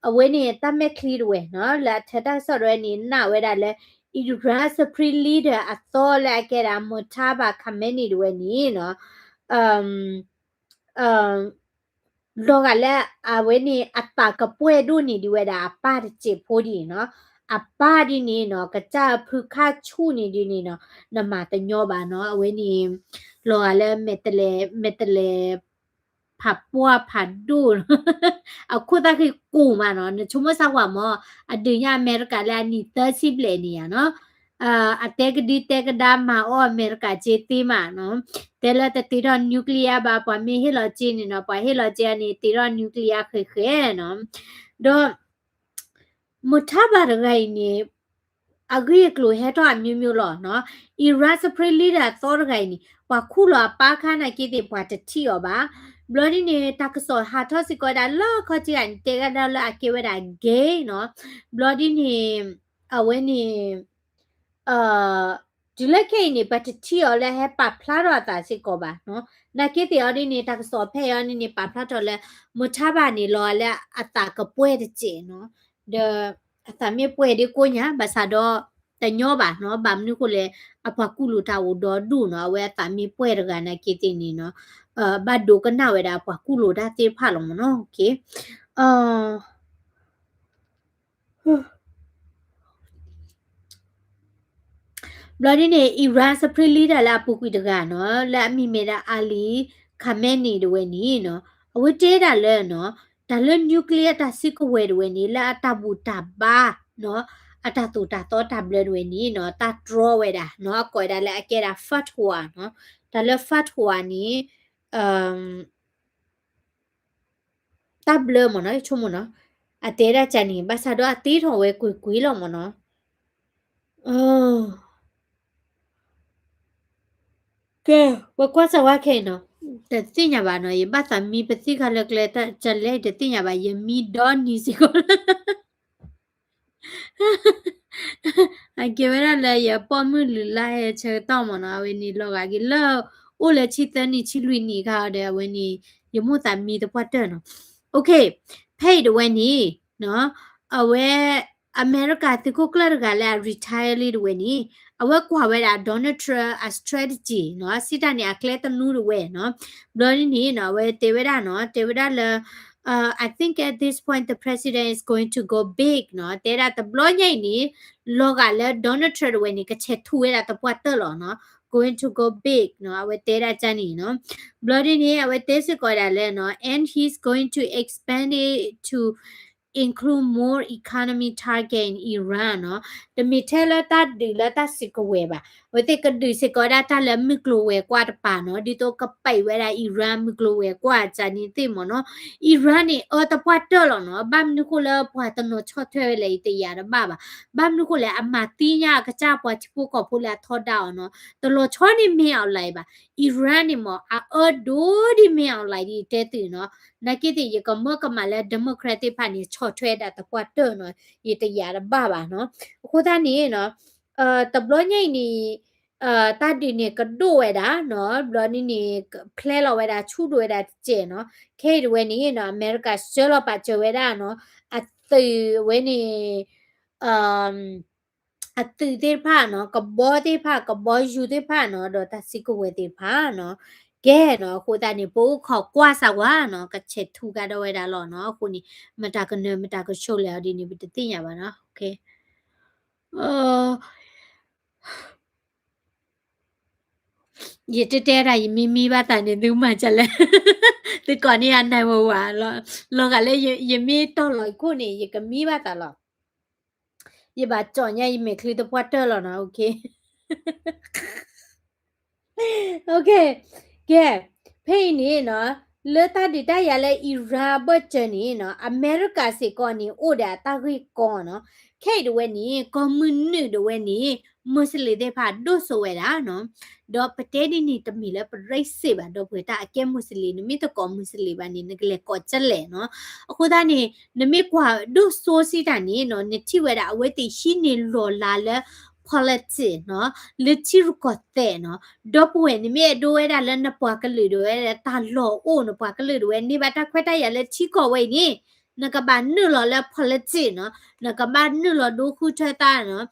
အဝဲန့ၣ် တၢ်မဲာ်ချံတဝဲနီၤ လၢအထၢတၢ်ကစီၣ်တဝဲန့ၣ် နာ်ဝဲဒၣ်လၢ Iran Supreme Leader အသီလၢအကဲဒၣ် Mojtaba Khamenei တဝဲန့ၣ်နီၤ, လီၤဂာ်လၢအဝဲန့ၣ်အသးကပှဲၤဒိၣ်န့ၢ်ဒံးဝဲဒၣ်အပၢ်တစဲးဖိဒ်န့ၣ်နီၤ, အပၢ်ဒ်န့ၣ်နီၤ ကစၢ်ဖုခါဆူၣ်န့ၢ်ဒ်န့ၣ်နီၤ, နမၤတညီဘၣ်နီၤ, အဝဲန့ၣ် လီၤဂာ်လၢမဲာ်တဲးလဲး မဲာ်တဲးလဲး ဖးပှၢ်ဖးဒိၣ် အခိၣ်သၣ်ဃံကိၢ်မးနီၤ, နဆိကမိၣ်စၢ်ကွၢ်မး, အဒုးညါအမဲရကၤလၢအနံၣ်သၢဆံဘျဲၣ်န့ၣ်ယါနီၤ, အတဲကဒုတဲကဒါမၤအီၣ်အမဲရကၤက့သ့မးနီၤ, တဲလၢတတ့ထီၣ် nuclear ဘၣ် ပှၤမ့ၢ်ဟ့ၣ်လီၤက့န့ၣ်နီၤ, ပှၤဟ့ၣ်လီၤက့န့ၣ် တ့ထီၣ် nuclear ဃဲးဃဲးနီၤ, ဒီး Mojtaba တဂၤအံၤန့ၣ် အဂ့ၢ်အကျိၤဟဲထီၣ်အမျိုးမျိုးလီၤနီၤ, Iran Supreme Leader အသီတဂၤအံၤန့ၣ် ပှၤခူၣ်လီၤအပၢ်ခါနာ်က့သ့ၣ် ပှၤတထံၣ်အီၤဘၣ်, ဘျီဒ်န့ၣ် တၢ်ကစီၣ်ဟးထီၣ်စ့ၢ်ကီးဝဲဒၣ်လၢခီၣ်ထံးဂၤန့ၣ် တဲကဒါလၢအကဲဝဲဒၣ် gay နီၤ, ဘျီဒ်န့ၣ် အဝဲန့ၣ် တုၤလၢခဲအံၤန့ၣ် ပတထံၣ်အီၤလၢဟဲပာ်ဖျါထီၣ်အသးစ့ၢ်ကီးဘၣ်နီၤ, နာ်က့သ့ၣ်အီၤဒ်န့ၣ် တၢ်ကစီၣ်ဖဲအံၤအီၤဒ်န့ၣ် ပာ်ဖျါထီၣ်လၢ Mojtaba န့ၣ် လီၤဂာ်လၢအသးကပှဲၤတစဲးနီၤ, ဒီးအသးမ့ၢ်ပှဲၤဒ်ကိးညါ ဘၣ်ဆၣ်ဒီး တညီဘၣ်နီၤ, ဘၣ်မနုၤဃိလဲၣ် အပှၤကူၣ်လိာ်တၢ်အိၣ်ဒီဒူၣ်နီၤ, အဝဲအသးမ့ၢ်ပှဲၤတဂၤနာ်က့သ့ၣ်န့ၣ်နီၤ, ဘၣ်ဒိကနၣ်ဝဲဒၣ်ပှၤကူၣ်လိာ်တၢ်သ့ၣ်တဖၣ်လီၤမ့ၢ်နီၤ, ဘျီဒ်န့ၣ် Iran Supreme Leader လၢအပူၤကွံာ်တဂၤနီၤ, လၢအမံၤမ့ၢ်ဒၣ် Ali Khamenei တဝဲန့ၣ်နီၤ, အဝဲတဲဒၣ်လၢနီၤ, တၢ်လၢ nuclear တၢ်စုကဝဲၤတဝဲန့ၣ် လၢအတၢ်ဘူၣ်တၢ်ဘါနီၤ, အတၢ်သိၣ်တၢ်သီတၢ်ဘျၢတဝဲန့ၣ်နီၤ, တၢ်တြီဝဲဒၣ်နီၤ, အကိးဝဲဒၣ်လၢအကဲဒၣ် fatwa နီၤ, တၢ်လၢ fatwa န့ၣ် တၢ်ဘျၢမ့ၢ်နီၤ, ယဆိကမိၣ်နီၤ, အတဲဒၣ်ကန့ၣ် ဘၣ်ဆၣ်ဒီးအတ့ထီၣ်ဝဲကွ့ၢ်ကွ့ၢ်လီၤမ့ၢ်နီၤ, ကဲ ပကွၢ်စၢၤဝဲခဲအံၤနီၤ, တသ့ၣ်ညါဘၣ်နီၤ, ယဘၣ်သးမံပသံၣ်ခါလၢကျဲတၢ်ကလဲၣ် တသ့ၣ်ညါဘၣ်, ယမံဒီနံၤစ့ၢ်ကီးလၢ အကဲဝဲဒၣ်လၢယပိာ်မုၣ်လုၢ်လၢ်ဟဲဆၢကတီၢ်မ့ၢ်နီၤ, အဝဲန့ၣ်လီၤဂာ်က့ၤလၢ အိၣ်လၢဆံသၢနံၣ်ဆံလွံၢ်နံၣ်ခါဒီး အဝဲန့ၣ် ယမိၣ်သးမံသပှၢ်တၢၢ်နီၤ, ဖဲအံၤတဝဲန့ၣ် အဝဲ အမဲရကၤသုးခိၣ်ကျၢၢ်တဂၤလၢအ retire လံတဝဲန့ၣ် အဝဲကွၢ်ဝဲဒၣ် Donald Trump အ strategy နီၤ, စံးတၢ်န့ၣ် အကျဲသနူတဝဲနီၤ, ဘျီဒ်န့ၣ်နီၤ အဝဲတဲဝဲဒၣ်နီၤ, တဲဝဲဒၣ်လၢ uh, I think at this point the president is going to go big နီၤ, တဲဒၣ်တဘျီညါအံၤန့ၣ် လီၤဂာ်လၢ Donald Trump တဝဲန့ၣ် ကဆဲးထူဝဲဒၣ်သပှၢ်တၢၢ်လီၤနီၤ, going to go big နီၤ, အဝဲတဲဒၣ်ကန့ၣ်နီၤ, ဘျီဒ်န့ၣ် အဝဲတဲစ့ၢ်ကီးဒၣ်လၢနီၤ, and he's going to expand it to include more economy target in Iran နီၤ, တမ့ၢ်ထဲလၢတၢ်ဒုးလၢတၢ်စုကဝဲၤဘၣ်, အဝဲသ့ၣ်ကဒုးစ့ၢ်ကီးဒၣ်တၢ်လၢမုၢ်ကျိၤဝဲၤကွာ်တပၤနီၤ, ဒ်သိးကပာ်ဝဲဒၣ် Iran မုၢ်ကျိၤဝဲၤကွာ်ကန့ၣ်သ့ၣ်မ့ၢ်နီၤ, Iran န့ၣ်အၢသပှၢ်တၢၢ်လီၤနီၤ, ဘၣ်မနုၤဃိလၢပှၤတနီၤဆီၣ်ထွဲဝဲလဲၣ် ယတယာ်တဘၣ်ဘၣ်, ဘၣ်မနုၤဃိလဲၣ် အမၤသံညါအကစၢ်ပှၤထံဖိကီၢ်ဖိလၢအထီဒါအီၤနီၤ, တလီၤဆီန့ၢ် မင်းအောင်လှိုင် ဘၣ်, Iran န့ၣ်မ့ၢ် အအၢဒိၣ်ဒ် မင်းအောင်လှိုင် ဒ်ယတဲသုးနီၤ, နာ်က့သ့ၣ် ယကမၢကမၣ်လၢ Democrat သ့ၣ်တဖၣ်န့ၣ် ဆီၣ်ထွဲဒၣ်သပှၢ်တၢၢ်နီၤ, ယတယာ်တဘၣ်ဘၣ်နီၤ, အဃိသတးန့ၣ်နီၤ တဘျီညါအံၤန့ၣ် တၢ်ဒုးန့ၣ်ကဒိၣ်ဝဲဒၣ်နီၤ, ဘျီဒ်န့ၣ် ဖျဲလီၤဝဲဒၣ်ဆူၣ်ဒိၣ်ဝဲဒၣ်တစဲးနီၤ, ခဲအံၤတဝဲန့ၣ်နီၤ အမဲရကၤဆှၢလီၤပာ်စၢၤဝဲဒၣ်နီၤ, အသုးဝဲန့ၣ် အသုးသ့ၣ်တဖၣ်နီၤ, ကဘီသ့ၣ်တဖၣ်, ကဘီယူၤသ့ၣ်တဖၣ်နီၤ, ဒီးတၢ်စုကဝဲၤသ့ၣ်တဖၣ်နီၤ, ကဲနီၤ, အဃိသတးန့ၣ် ပအိၣ်ခိးကွၢ်စၢ်ဝဲနီၤ, ကဆဲးထူကဒီးဝဲဒၣ်လီၤနီၤ, အဃိန့ၣ် မတၤကနၢၤ မတၤကဆိးလဲၣ်အီၤဒ်န့ၣ် ပတသ့ၣ်ညါဘၣ်နီၤ, ယတတဲဒၣ် ယမ့ၢ်မံဘၣ်သးန့ၣ် သုမၤဒ်လဲၣ်, သုကိးန့ၢ်ယၤ နၢၤဝဲဝးလီၤ, လီၤဂာ်လၢယမ့ၢ်တီၢ်လီၤခိၣ်န့ၣ် ယကမံဘၣ်သးလီၤ, ယဘၣ်ကၠီၣ်ညါယမဲာ်ချံသပှၢ်တၢၢ်လီၤနီၤ, OK, ကဲ, ဖဲအံၤန့ၣ်နီၤ, လၢတၢ်ဒုးတၢ်ယၤလၢ Iran အဘၢၣ်စၢၤန့ၣ်နီၤ, အမဲရကၤစ့ၢ်ကီးန့ၣ် အိၣ်ဒီးအတၢ်ဂ့ၢ်ကီနီၤ, ခဲအံၤတဝဲန့ၣ် ကီၢ်မုၢ်နုာ်တဝဲန့ၣ် Muslim သ့ၣ်တဖၣ်ဒိၣ်စိဝဲဒၣ်နီၤ, ဒီးပတဲဒ်န့ၣ် တမ့ၢ်လၢပရ့စ့ၣ်ဘၣ်, ဒီပုၢ်ဝဲၢ်တၢ်အကဲ Muslim န့ၣ် နမ့ၢ်တကိး Muslim ဘၣ်န့ၣ် နကလဲၤကိးကလဲၣ်နီၤ, အဃိသတးန့ၣ် နမ့ၢ်ကွၢ်ဒိၣ်စိစံးတၢ်န့ၣ်နီၤ, နထံၣ်ဝဲဒၣ်အဝဲသ့ၣ်ဟံးန့ၢ်လီၢ်လၤလၢ politics နီၤ, လၢထံရူၢ်ကီၢ်သဲးနီၤ, ဒီပုၢ်ဝဲၢ် နမ့ၢ်အဲၣ်ဒိးဝဲဒၣ်လၢနပှၤကလုာ်ဒၣ်ဝဲ တၢ်လီၢ်အိၣ် နပှၤကလုာ်ဒၣ်ဝဲ န့ၢ်ဘၣ်တၢ်ခွဲးတၢ်ယာ်လၢထံကီၢ်ဝဲအံၤန့ၣ် နကဘၣ်နုာ်လီၤလၢ politics နီၤ, နကဘၣ်နုာ်လီၤဒိဃုထၢသး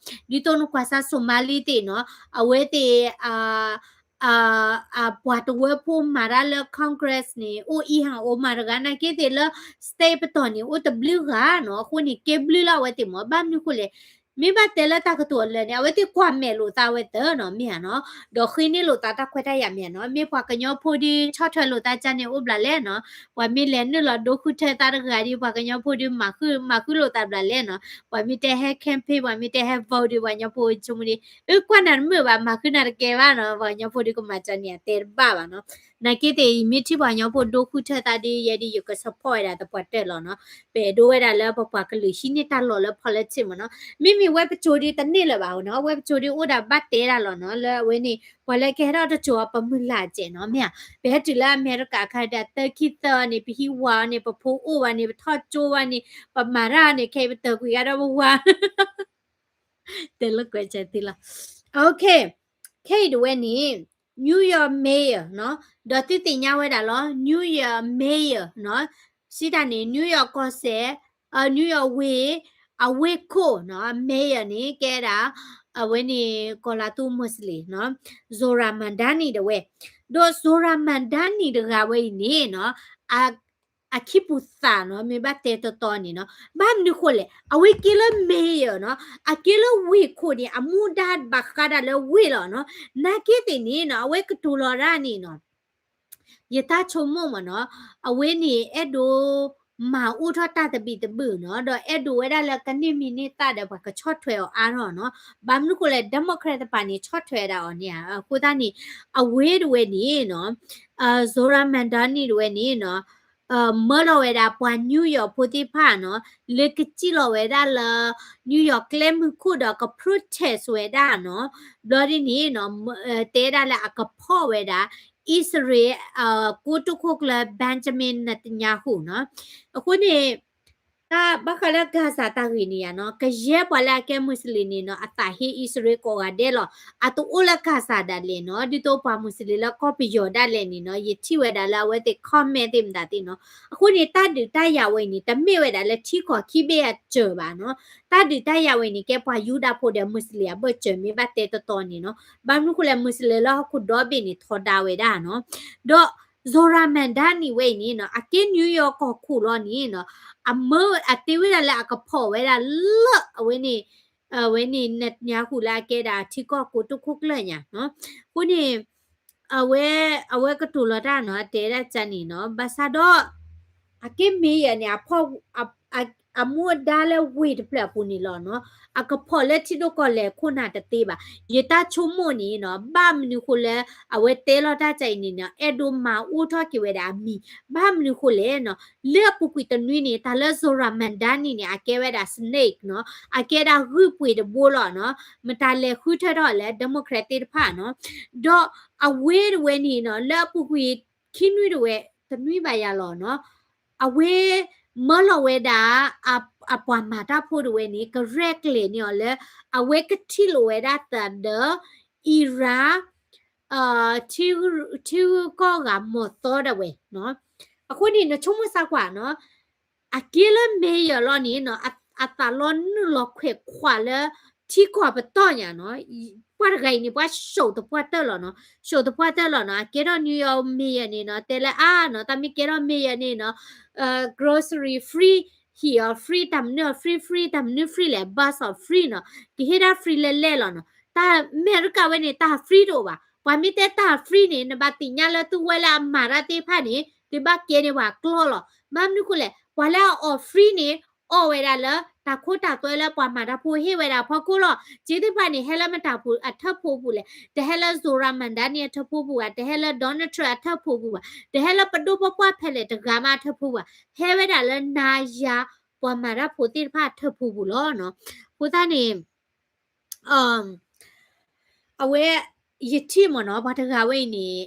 နီၤ, ဒ်သိးနကွၢ်စၢ် Somali သ့ၣ်နီၤ, အဝဲသ့ၣ် ပှၤတဝၢဖိမၤတၢ်လၢ Congress န့ၣ် အိၣ်အံဟၣ်အိၣ်မးတဂၤ နာ်က့သ့ၣ်လၢ state ပတီၢ်န့ၣ် အိၣ်တဘျုးဂၤနီၤ, အဃိန့ၣ် ကဲဘျုးလၢအဝဲသ့ၣ်မး, ဘၣ်မနုၤဃိလဲၣ်, မ့ၢ်ဘၣ်တဲလၢတၢ်ကတိၤအလၢာ်န့ၣ် အဝဲသ့ၣ်ကွၢ်မဲာ်လိာ်သးဝဲသ့ၣ်နီၤ မ့ၢ်ဧါနီၤ, ဒီးဃ့န့ၢ်လိာ်သးတၢ်ခွဲးတၢ်ယာ်မ့ၢ်ဧါနီၤ, မ့ၢ်ပှၤကညီဖိဒီးဆီၣ်ထွဲလိာ်သးကန့ၣ်အိၣ်ဘျးလဲၣ်နီၤ, ပှၤမ့ၢ်လဲၤနုာ်လီၤဒိဃုထၢသးတဂၤဒီး ပှၤကညီဖိဒီးမၤဃုာ်လိာ်သးဘျးလဲၣ်နီၤ, ပှၤမ့ၢ်တဲဟဲ campaign ပှၤမ့ၢ်တဲဟဲ vote ဒီး ပှၤကညီဖိဆိကမိၣ်ဒီး အၢ ကွၢ်နၤတမုာ်ဘၣ် မၤဃုာ်နၤတကဲဘၣ်နီၤ, ပှၤကညီဖိဒီးကမၤကန့ၣ် အတဲတဘၣ်ဘၣ်နီၤ, နာ်က့သ့ၣ် ယမ့ၢ်ထံၣ်ပှၤကညီဖိဒိဃုထၢသးဒီး ယဲဒ်ယက support ဝဲဒၣ်သပှၢ်တၢၢ်လီၤနီၤ, ပအဲၣ်ဒိးဝဲဒၣ်လၢပပှၤကလုာ်ဟံးန့ၢ်တၢ်လီၢ်လၢ politics မ့ၢ်နီၤ, မ့မ့ၢ်ဝဲပစိၤဒီးတန့ၢ်လၢၤဘၣ်နီၤ, ဝဲပစိၤဒီးအိၣ်ဒၣ်ဘၣ်တဲဒၣ်လီၤနီၤ, လၢအဝဲန့ၣ် ပှၤလၢကဟဲထီၣ်တစိၤအပမုၢ်လၢ်စဲးနီၤ, မ့ၢ်ဧါ, ပဟဲတုၤလၢအမဲရကၤအခါဒီး သၢခံသၢအီၤန့ၣ် ပဟံးဝၤအီၤန့ၣ် ပဖိအိၣ်ဘၣ်န့ၣ် ပထီၣ်ကၠိဘၣ်န့ၣ် ပမၤတၢ်အီၤန့ၣ် ခဲအံၤပတၢၢ်ကွံာ်ဂၤဒီးပဝၤ တဲလၢကွဲးစဲးသ့လီၤ, ခဲအံၤဒၣ်ဝဲန့ၣ် New York Mayor နီၤ, ဒီးသုသ့ၣ်ညါဝဲဒၣ်လီၤ New York Mayor နီၤ, စံးတၢ်န့ၣ် New York ကီၢ်စဲၣ် New York ဝ့ၢ် အဝ့ၢ်ခိၣ်နီၤ, Mayor န့ၣ် ကဲဒၣ် အဝဲန့ၣ် ကီၢ်လၤသူ Muslim နီၤ, Zohran Mamdani ဒၣ်ဝဲ, ဒီး Zohran Mamdani တဂၤဝဲအံၤန့ၣ်နီၤ အခံပူၤသးနီၤ, မ့ၢ်ဘၣ်တဲတီတီန့ၣ်နီၤ, ဘၣ်မနုၤဃိလဲၣ်, အဝဲကဲလၢ mayor နီၤ, အကဲလၢဝ့ၢ်ခိၣ်န့ၣ် အမူဒါဘၣ်ဃးဒၣ်လၢဝ့ၢ်လီၤနီၤ, နာ်က့သ့ၣ်န့ၣ်နီၤ အဝဲကတိၤလီၤဒၣ်န့ၣ်နီၤ ယတၢ်ဆိကမိၣ်မ့ၢ်နီၤ, အဝဲန့ၣ်အဲၣ်ဒိးမၤအိၣ်ထီၣ်တၢ်သဘံၣ်သဘုၣ်နီၤ, ဒီးအဲၣ်ဒိးဝဲဒၣ်လၢကန့ၢ်မံၤန့ၢ်သၣ်ဒီးပှၤကဆီၣ်ထွဲအီၤအါထီၣ်နီၤ, ဘၣ်မနုၤဃိလဲၣ် Democrat တပၤန့ၣ် ဆီၣ်ထွဲဒၣ်အီၤန့ၣ်ဧါ, အဃိသတးန့ၣ် အဝဲဒၣ်ဝဲန့ၣ်နီၤ Zohran Mamdani ဒၣ်ဝဲန့ၣ်နီၤ မၢလီၤဝဲဒၣ်ပှၤ New York ဖိသ့ၣ်တဖၣ်နီၤ, လၢကစံၣ်လီၤဝဲဒၣ်လၢ New York ကျဲမုၢ်ခိၣ်ဒီးက protest ဝဲဒၣ်နီၤ, ဘျီဒ်န့ၣ်နီၤ တဲဒၣ်လၢအကဖီၣ်ဝဲဒၣ် အံၣ်စရ့လး ကိတိာ်ခိၣ်ကျၢၢ် Benjamin Netanyahu နီၤ, အဃိန့ၣ် တၢ်ဘၣ်ဃးလၢ Gaza တၢ်ဂ့ၢ်န့ၣ်ယါနီၤ, ကယဲၢ်ပှၤလၢအကဲ Muslim န့ၣ်နီၤ အသးဟ့အံၣ်စရ့လးကိးဂၤဒဲးလီၤ, အတအိၣ်လၢ Gaza ဒၣ်လဲာ်နီၤ, ဒ်သိးပှၤ Muslim လၢကီၢ်ပယီၤဒၣ်လဲာ်န့ၣ်နီၤ, ယထံၣ်ဝဲဒၣ်လၢအဝဲသ့ၣ် comment သ့ၣ်မတၤသ့ၣ်နီၤ, အဃိန့ၣ် တၢ်ဒုးတၢ်ယၤဝဲအံၤန့ၣ် တမ့ၢ်ဝဲဒၣ်လၢထံကီၢ်ခံဘ့ၣ်အစၢၤဘၣ်နီၤ, တၢ်ဒုးတၢ်ယၤဝဲအံၤန့ၣ် ကဲပှၤယူဒၤဖိဒီး Muslim အဘၢၣ်စၢၤမ့ၢ်ဘၣ်တဲတီတီန့ၣ်နီၤ, ဘၣ်မနုၤဃိလဲၣ် Muslim လၢဟီၣ်ခိၣ်ဒီဘ့ၣ်န့ၣ် ထီဒါဝဲဒၣ်နီၤ, ဒီး Zohran Mamdani ဝဲအံၤန့ၣ်နီၤ အကဲ New York ကီၢ်ခိၣ်လီၤန့ၣ်နီၤ, အမၢအတဲဝဲဒၣ်လၢအကဖီၣ်ဝဲဒၣ်လၢအဝဲန့ၣ် အဝဲန့ၣ် Netanyahu လၢအကဲဒၣ်ထံကီၢ်ကိတိာ်ခိၣ်ကျၢၢ်ညါနီၤ, အဃိန့ၣ် အဝဲ အဝဲကတိၤလီၤတၢ်နီၤ အတဲဒၣ်ကန့ၣ်နီၤ, ဘၣ်ဆၣ်ဒီး အကဲ mayor န့ၣ် အဖီၣ် အ အမူအဒါလၢဝ့ၢ်တဖျၢၣ်အပူၤန့ၣ်လီၤနီၤ, အကဖီၣ်လၢထံဒိၣ်ကီၢ်လဲၢ်ခိၣ်နၢ်တသ့ဘၣ်, ယတၢ်ဆိကမိၣ်န့ၣ်နီၤ ဘၣ်မနုၤဃိလၢ အဝဲတဲလီၤတၢ်ကန့ၣ်နီၤ အဲၣ်ဒိးမၤအိၣ်ထီၣ်က့ၤဝဲဒၣ်အမံၤ, ဘၣ်မနုၤဃိလဲၣ်နီၤ, လၢအပူၤကွံာ်တနွံန့ၣ် တၢ်လၢ Zohran Mamdani န့ၣ် အကဲဝဲဒၣ် snake နီၤ, အကဲဒၣ်ဂုၢ်ပှ့ၤတဘိလီၤနီၤ, မတၤလဲၤဃုထၢထီၣ်လၢ Democrat သ့ၣ်တဖၣ်နီၤ, ဒီးအဝဲတဝဲန့ၣ်နီၤ လၢအပူၤကွံာ်ခံနွံတဝဲ တနွံဘၣ်ယၤလီၤနီၤ, အဝဲ မၢလီၤဝဲဒၣ် အ အပှၤမၤတၢ်ဖိတဝဲန့ၣ် ကရဲၣ်ကျဲၤန့ၢ်အီၤလၢ အဝဲကထံၣ်လိာ်ဝဲဒၣ်သးဒီး Iran ထံ ထံဂုၤကီၢ်ဂၤမီၤသီဒၣ်ဝဲနီၤ, အဃိန့ၣ် နဆိကမိၣ်စၢ်ကွၢ်နီၤ, အကဲလၢ mayor လီၤန့ၣ်နီၤ အသးလီၤနုာ်လီၤခွဲးခွးလၢ ထံကီၢ်ပတီၢ်ညါနီၤ, ပှၤတဂၤအံၤန့ၣ် ပှၤ show သပှၢ်တၢၢ်လီၤနီၤ, show သပှၢ်တၢၢ်လီၤနီၤ, အကဲထီၣ် New York mayor န့ၣ်နီၤ, တဲလၢအါနီၤ, တၢ်မ့ၢ်ကဲထီၣ် mayor န့ၣ်နီၤ, grocery free, ဟံၣ်အီၤ free, တၢ်မနုၤအီၤ free free, တၢ်မနုၤ free လဲၣ်, bus အီၤ free နီၤ, ကဟ့ၣ်ဒၣ် free လဲၣ်လဲၣ်လီၤနီၤ, တၢ်အမဲရကၤဝဲန့ၣ် တၢ် free တအိၣ်ဘၣ်, ပှၤမ့ၢ်တဲတၢ် free န့ၣ် နဘၣ်သ့ၣ်ညါလၢသုဝဲလၢအမၤတၢ်သ့ၣ်တဖၣ်န့ၣ် သုဘၣ်ကဲန့ၢ်ပှၤကျီလီၤ, ဘၣ်မနုၤဃိလဲၣ်, ပှၤလၢအအီၣ် free န့ၣ် အီၣ်ဝဲဒၣ်လၢ တၢ်ခိတၢ်သွဲလၢပှၤမၤတၢ်ဖိဟ့ၣ်ဝဲဒၣ်အဖီခိၣ်လီၤ, စ့သ့ၣ်တဖၣ်န့ၣ် ဟဲလၢမတၤဖိအထၢၣ်ဖိပူၤလဲၣ်, တဟဲလၢ Zohran Mamdani အထၢၣ်ဖိပူၤဘၣ်, တဟဲလၢ Donald Trump အထၢၣ်ဖိပူၤဘၣ်, တဟဲလၢပဒိၣ်ပပှၢ်ဖဲလဲၣ်တဂၤမးအထၢၣ်ဖိဘၣ်, ဟဲဝဲဒၣ်လၢနၤယၤ ပှၤမၤတၢ်ဖိသ့ၣ်တဖၣ်အထၢၣ်ဖိပူၤလီၤနီၤ, အဃိသတးန့ၣ် အဝဲ ယထံၣ်မ့ၢ်နီၤ, ပှၤတဂၤဝဲအံၤန့ၣ်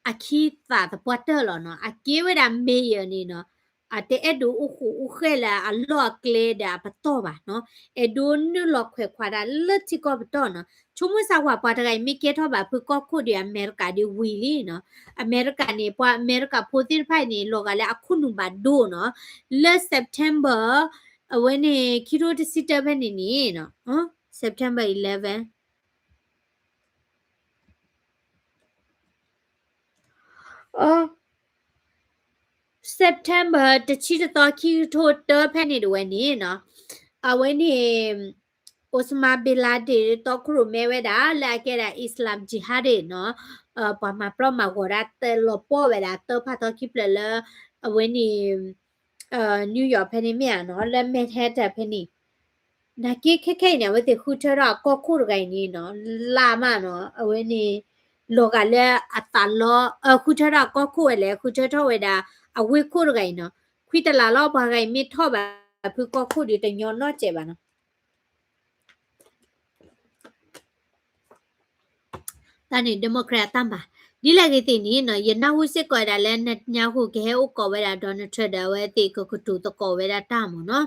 အခံသးသပှၢ်တၢၢ်လီၤနီၤ, အကဲဝဲဒၣ် mayor န့ၣ်နီၤ, အတအဲၣ်ဒိးအိၣ်ဃူအိၣ်ဃဲလၢအလီၢ်အကျဲဒီးအပတီၢ်ဘၣ်နီၤ, အဲၣ်ဒိးနုာ်လီၤခွဲးခွါတၢ်လၢထံကီၢ်ပတီၢ်နီၤ. ဆိကမိၣ်စၢ်ဝှၤ ပှၤတဂၤအံၤ မ့ၢ်ကဲထီၣ်ဘၣ်ဖုကီၢ်ခိၣ်ဒီးအမဲရကၤဒီးဝံၤလံနီၤ. အမဲရကၤန့ၣ် ပှၤအမဲရကၤဖိသ့ၣ်တဖၣ်အံၤန့ၣ် လီၤဂာ်လၢအခုၣ်နူာ်ဘၣ်ဒိနီၤ, လၢ September အဝဲန့ၣ် ခံထိတဆံတၢဖဲန့ၣ်န့ၣ်နီၤ, September eleven, September တဆံတသီ ခံကထိတၢဖဲန့ၣ်တဝဲန့ၣ်နီၤ, အဝဲန့ၣ် Osama bin Laden တီခိၣ်ရိၣ်မဲဝဲဒၣ် လၢအကဲဒၣ် Islam Jihad နီၤ, ပှၤမၤပျီမၤဂီၤဒၣ်တလီၤပှီၢ်ဝဲဒၣ် တၢ်ဖးထီခံဖျၢၣ်လၢ အဝဲန့ၣ် New York ဖဲန့ၣ်မ့ၢ်ဧါနီၤ, လၢ Manhattan ဖဲန့ၣ် နာ်က့ခဲခဲအံၤန့ၣ် အဝဲသ့ၣ်ဃုထၢထီၣ်အကီၢ်ခိၣ်တဂၤအံၤန့ၣ်နီၤ, လၢ်မးနီၤ, အဝဲန့ၣ် လီၤဂာ်လၢအသးလီ ဃုထၢထီၣ်အကီၢ်ခိၣ်ဝဲလဲၣ်, ဃုထၢထီၣ်ဝဲဒၣ် အဝ့ၢ်ခိၣ်တဂၤအံၤနီၤ, ခွံတလးလီၤ ပှၤဂၤအံၤမ့ၢ်ထီၣ်ဘၣ်ဖုကီၢ်ခိၣ်ဒီးတညီနီၢ်စဲးဘၣ်နီၤ. တၢ်န့ၣ် Democrat အတၢ်မၤ, ဒ်လဲၣ်ဂ့ၤသ့ၣ်န့ၣ်နီၤ, ယနၢ်ဟူစ့ၢ်ကီးဝဲဒၣ်လၢ Netanyahu ကဟဲအိၣ်ကိးဝဲဒၣ် Donald Trump ဒီးအဝဲသ့ၣ်ကကတိၤသကိးဝဲဒၣ်တၢ်မ့ၢ်နီၤ.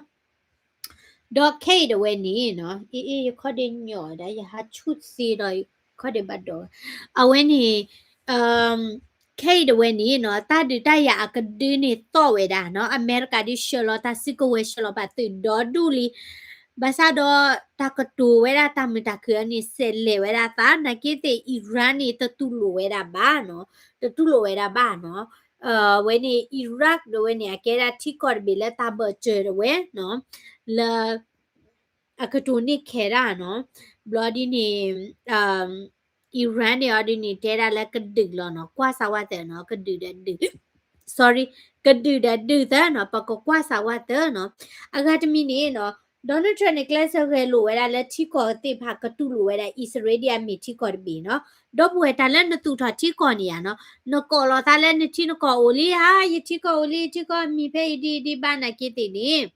ဒီးခဲအံၤတဝဲန့ၣ်နီၤ, အ့ အ့ ယခီၣ်ဒ့ညိးဝဲဒၣ် ယဟးဆူၣ်သ့ဒီး ခီၣ်ဒ့ဘၣ်ဒိးဝဲ, အဝဲန့ၣ် ခဲအံၤတဝဲန့ၣ်နီၤ, တၢ်ဒုးတၢ်ယၤအကဒုန့ၣ်သီၣ်ဝဲဒၣ်နီၤ, အမဲရကၤဒုးဆှၢလီၤတၢ်စုကဝဲၤ ဆှၢလီၤဘၣ်သုးဒီဒူၣ်လံ, ဘၣ်ဆၣ်ဒီးတၢ်ကတိၤဝဲဒၣ်တၢ်မုာ်တၢ်ခုၣ်အံၤန့ၣ် စဲးလဲၤဝဲဒၣ်သး, နာ်က့သ့ၣ် Iran န့ၣ် တတူၢ်လိာ်ဝဲဒၣ်ဘၣ်နီၤ, တတူၢ်လိာ်ဝဲဒၣ်ဘၣ်နီၤ, အဝဲန့ၣ် Iraq တဝဲန့ၣ် အကဲဒၣ်ထံကီၢ်တဘ့ၣ်လၢတၢ်ဘၢၣ်စၢၤတဝဲနီၤ, လၢ အကတိၤန့ၢ်ခဲဒၣ်နီၤ, ဘျီဒ်န့ၣ် Iran န့ၣ်အီၤဒ်န့ၣ် တဲဒၣ်လၢကဒုးလီၤနီၤ, ကွၢ်စးဝါသၢနီၤ, ကဒုးဒီးဒုး, sorry, ကဒုးဒီးဒုးသၢနီၤ, ပကကွၢ်စးဝါသၢနီၤ. အဂၤတမံၤန့ၣ်နီၤ, Donald Trump န့ၣ် ကျဲးစၢးဂဲၤလိာ်ဝဲဒၣ်လၢထံကီၢ်သ့ၣ်တဖၣ်ကတူၢ်လိာ်ဝဲဒၣ် အံၣ်စရ့လးဒ်အမ့ၢ်ထံကီၢ်တဘ့ၣ်နီၤ, ဒီပုၢ်ဝဲၢ်တၢ်လၢနသူၣ်ထီၣ်ထံကီၢ်န့ၣ်ဧါနီၤ, နကိးလီၤသးလၢနထံနကီၢ်အိၣ်လံဧါ, ယထံကီၢ်အိၣ်လံ, ယထံကီၢ်မံၤဖဲအံၤဒ်အံၤဒ်ဘၣ်နာ်က့သ့ၣ်န့ၣ်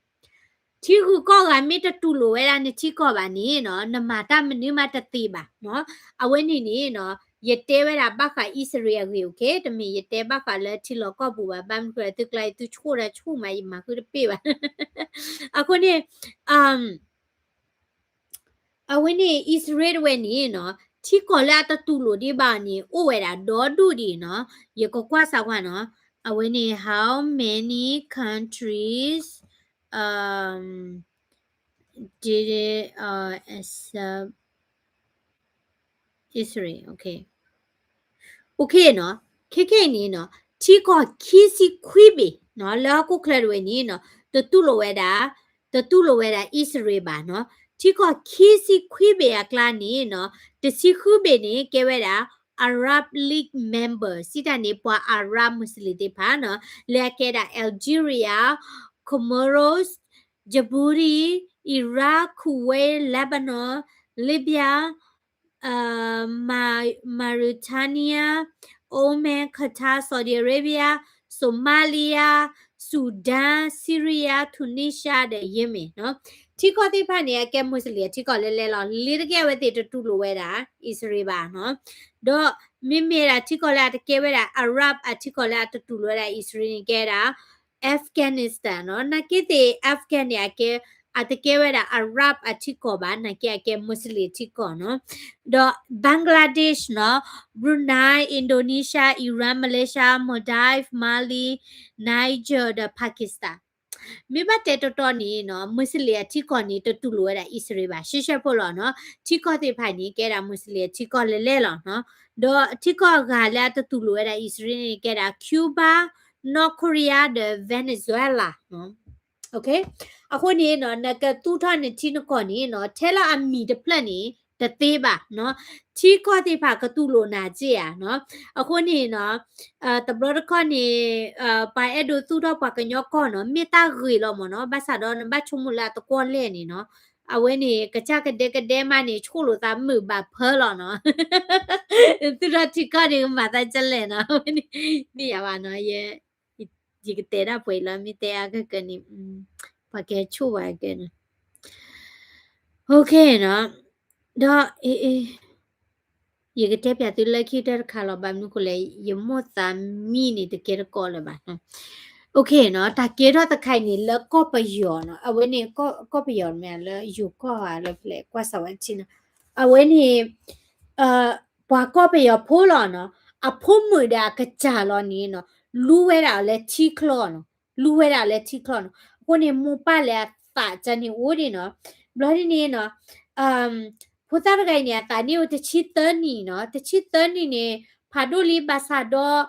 ထံဂုၤကီၢ်ဂၤမ့ၢ်တတူၢ်လိာ်ဝဲဒၣ်နထံကီၢ်ဘၣ်န့ၣ်နီၤ, နမၤတၢ်မနုၤမးတသ့ဘၣ်နီၤ. အဝဲန့ၣ်န့ၣ်နီၤ, ယတဲဝဲဒၣ်ဘၣ်ဃးအံၣ်စရ့လးအဂ့ၢ် okay, တမ့ၢ်ယတဲဘၣ်ဃးလၢထံလီၢ်ကီၢ်ပူၤဘၣ်, ဘၣ်မနုၤဃိ သုကျါအံၤသုဆိၣ်ဒီးဆိၣ်မး ယမၤဃုတပ့ၢ်ဘၣ်. အဃိန့ၣ် အဝဲန့ၣ် အံၣ်စရ့လးတဝဲန့ၣ်နီၤ, ထံကီၢ်လၢအတတူၢ်လိာ်ဒံးဘၣ်န့ၣ် အိၣ်ဝဲဒၣ်ဒီဒူၣ်ဒံးနီၤ, ယကကွၢ်စးဝါနီၤ, အဝဲန့ၣ် how many countries, um, did it, uh, accept Israel? Okay. Okay နီၤ, ခဲခဲအံၤန့ၣ်နီၤ, ထံကီၢ်ခံဆံခွံဘ့ၣ်နီၤ, လၢဟီၣ်ခိၣ်ချၢတဝဲန့ၣ်နီၤ, တတူၢ်လိာ်ဝဲဒၣ်, တတူၢ်လိာ်ဝဲဒၣ်အံၣ်စရ့လးဘၣ်နီၤ. ထံကီၢ်ခံဆံခွံဘ့ၣ်အကျါန့ၣ်နီၤ, တဆံဃုဘ့ၣ်န့ၣ် ကဲဝဲဒၣ် Arab League member စံးတၢ်န့ၣ် ပှၤ Arab Muslim သ့ၣ်တဖၣ်နီၤ, လၢအကဲဒၣ် Algeria, Comoros, Djibouti, Iraq, Kuwait, Lebanon, Libya, Mauritania, Oman, Qatar, Saudi Arabia, Somalia, Sudan, Syria, Tunisia ဒီး Yemen နီၤ. ထံကီၢ်သ့ၣ်တဖၣ်န့ၣ် အကဲ Muslim အထံကီၢ်လဲၣ်လဲၣ်လီၤ. လ့ၤတကဲဝဲသ့ၣ်တတူၢ်လိာ်ဝဲဒၣ် အံၣ်စရ့လးဘၣ်နီၤ. ဒီးမ့မ့ၢ်ဒၣ်ထံကီၢ်လၢအတကဲဝဲဒၣ် Arab အထံကီၢ်လၢအတတူၢ်လိာ်ဝဲဒၣ်အံၣ်စရ့လးန့ၣ် ကဲဒၣ် Afghanistan နီၤ. နာ်က့သ့ၣ် Afghan န့ၣ် အကဲ အတကဲဝဲဒၣ် Arab အထံကီၢ်ဘၣ်, နာ်က့အကဲ Muslim ထံကီၢ်နီၤ. ဒီး Bangladesh နီၤ, Brunei, Indonesia, Iran, Malaysia, Maldives, Mali, Niger ဒီး Pakistan. မ့ၢ်ဘၣ်တဲတီတီန့ၣ်နီၤ, Muslim အထံကီၢ်န့ၣ် တတူၢ်လိာ်ဝဲဒၣ်အံၣ်စရ့လးဘၣ်, ရှဲရှဲဖိလီၤနီၤ. ထံကီၢ်သ့ၣ်တဖၣ်န့ၣ် ကဲဒၣ် Muslim အထံကီၢ်လဲၣ်လဲၣ်လီၤနီၤ. ဒီးထံကီၢ်အဂၤလၢအတတူၢ်လိာ်ဝဲဒၣ်အံၣ်စရ့လးန့ၣ် ကဲဒၣ် Cuba, North Korea ဒီး Venezuela နီၤ. Okay, အဃိန့ၣ်နီၤ, နကသူၣ်ထီၣ်နထံနကီၢ်န့ၣ်နီၤ, ထဲလၢအမံၤတဖျၢၣ်န့ၣ် တသ့ဘၣ်နီၤ. ထံကီၢ်သ့ၣ်တဖၣ်ကတူၢ်လိာ်နၤက့ဧါနီၤ. အဃိန့ၣ်နီၤ, တဘျီတခီၣ်န့ၣ် ပှၤအဲၣ်ဒိးသူၣ်ထီၣ်ပှၤကညီကီၢ်နီၤ, မ့ၢ်တၢ်ဂ့ၤလီၤမ့ၢ်နီၤ, ဘၣ်ဆၣ်ဒီးနဘၣ်ဆိကမိၣ်လၢအတကွီၢ်လဲၣ်န့ၣ်နီၤ. အဝဲန့ၣ် ကစၢ်ကဒဲကဒဲမးန့ၣ် ဆိၣ်လိာ်သးမုာ်ဘၣ်ဖၢလီၤနီၤ. သူၣ်ထီၣ်ထံကီၢ်န့ၣ် ကမၤသးကလဲၣ်နီၤ, အဝဲန့ၣ် မ့ၢ်ယၤဘၣ်နီၤ, ယကတဲဒၣ်ပှဲၤအံၤလီၤ, မ့ၢ်တဲအါကကၢန့ၣ် ပှၤကဲဆိၣ်ဘၣ်ကဲနီၤ. Okay နီၤ, ဒီး ယကတဲပၠးသုလၢခံတၢ်တခါလီၤ, ဘၣ်မနုၤဃိလဲၣ်, ယမိၢ်သးမံန့ၣ် တကဲတကိးလၢၤဘၣ်နီၤ. Okay နီၤ, တၢ်ကဲထီၣ်တခါအံၤန့ၣ် လၢကီၢ်ပယီၤနီၤ, အဝဲန့ၣ် ကီၢ်ပယီၤမ့ၢ်လၢယိၤကီၢ်ဧါ လၢဖဲလဲၣ် ကွၢ်စးဝဲထံနီၤ, အဝဲန့ၣ် ပှၤကီၢ်ပယီၤဖိလီၤနီၤ, အဖိမုၣ်ဒီးအကစၢ်လီၤန့ၣ်နီၤ, လူဝဲဒၣ်အီၤလၢထံချီနီၤ, လူဝဲဒၣ်အီၤလၢထံချီနီၤ, အဃိန့ၣ် မိၢ်ပၢ်လဲၤအသးကန့ၣ်အိၣ်ဒံးနီၤ, ဘျီဒ်န့ၣ်နီၤ ဖိသၣ်တဂၤအံၤန့ၣ် အသးနံၣ်အိၣ်တဆံသၢနံၣ်နီၤ, တဆံသၢနံၣ်န့ၣ် ဖးဒိၣ်လံဘၣ်ဆၣ်ဒီး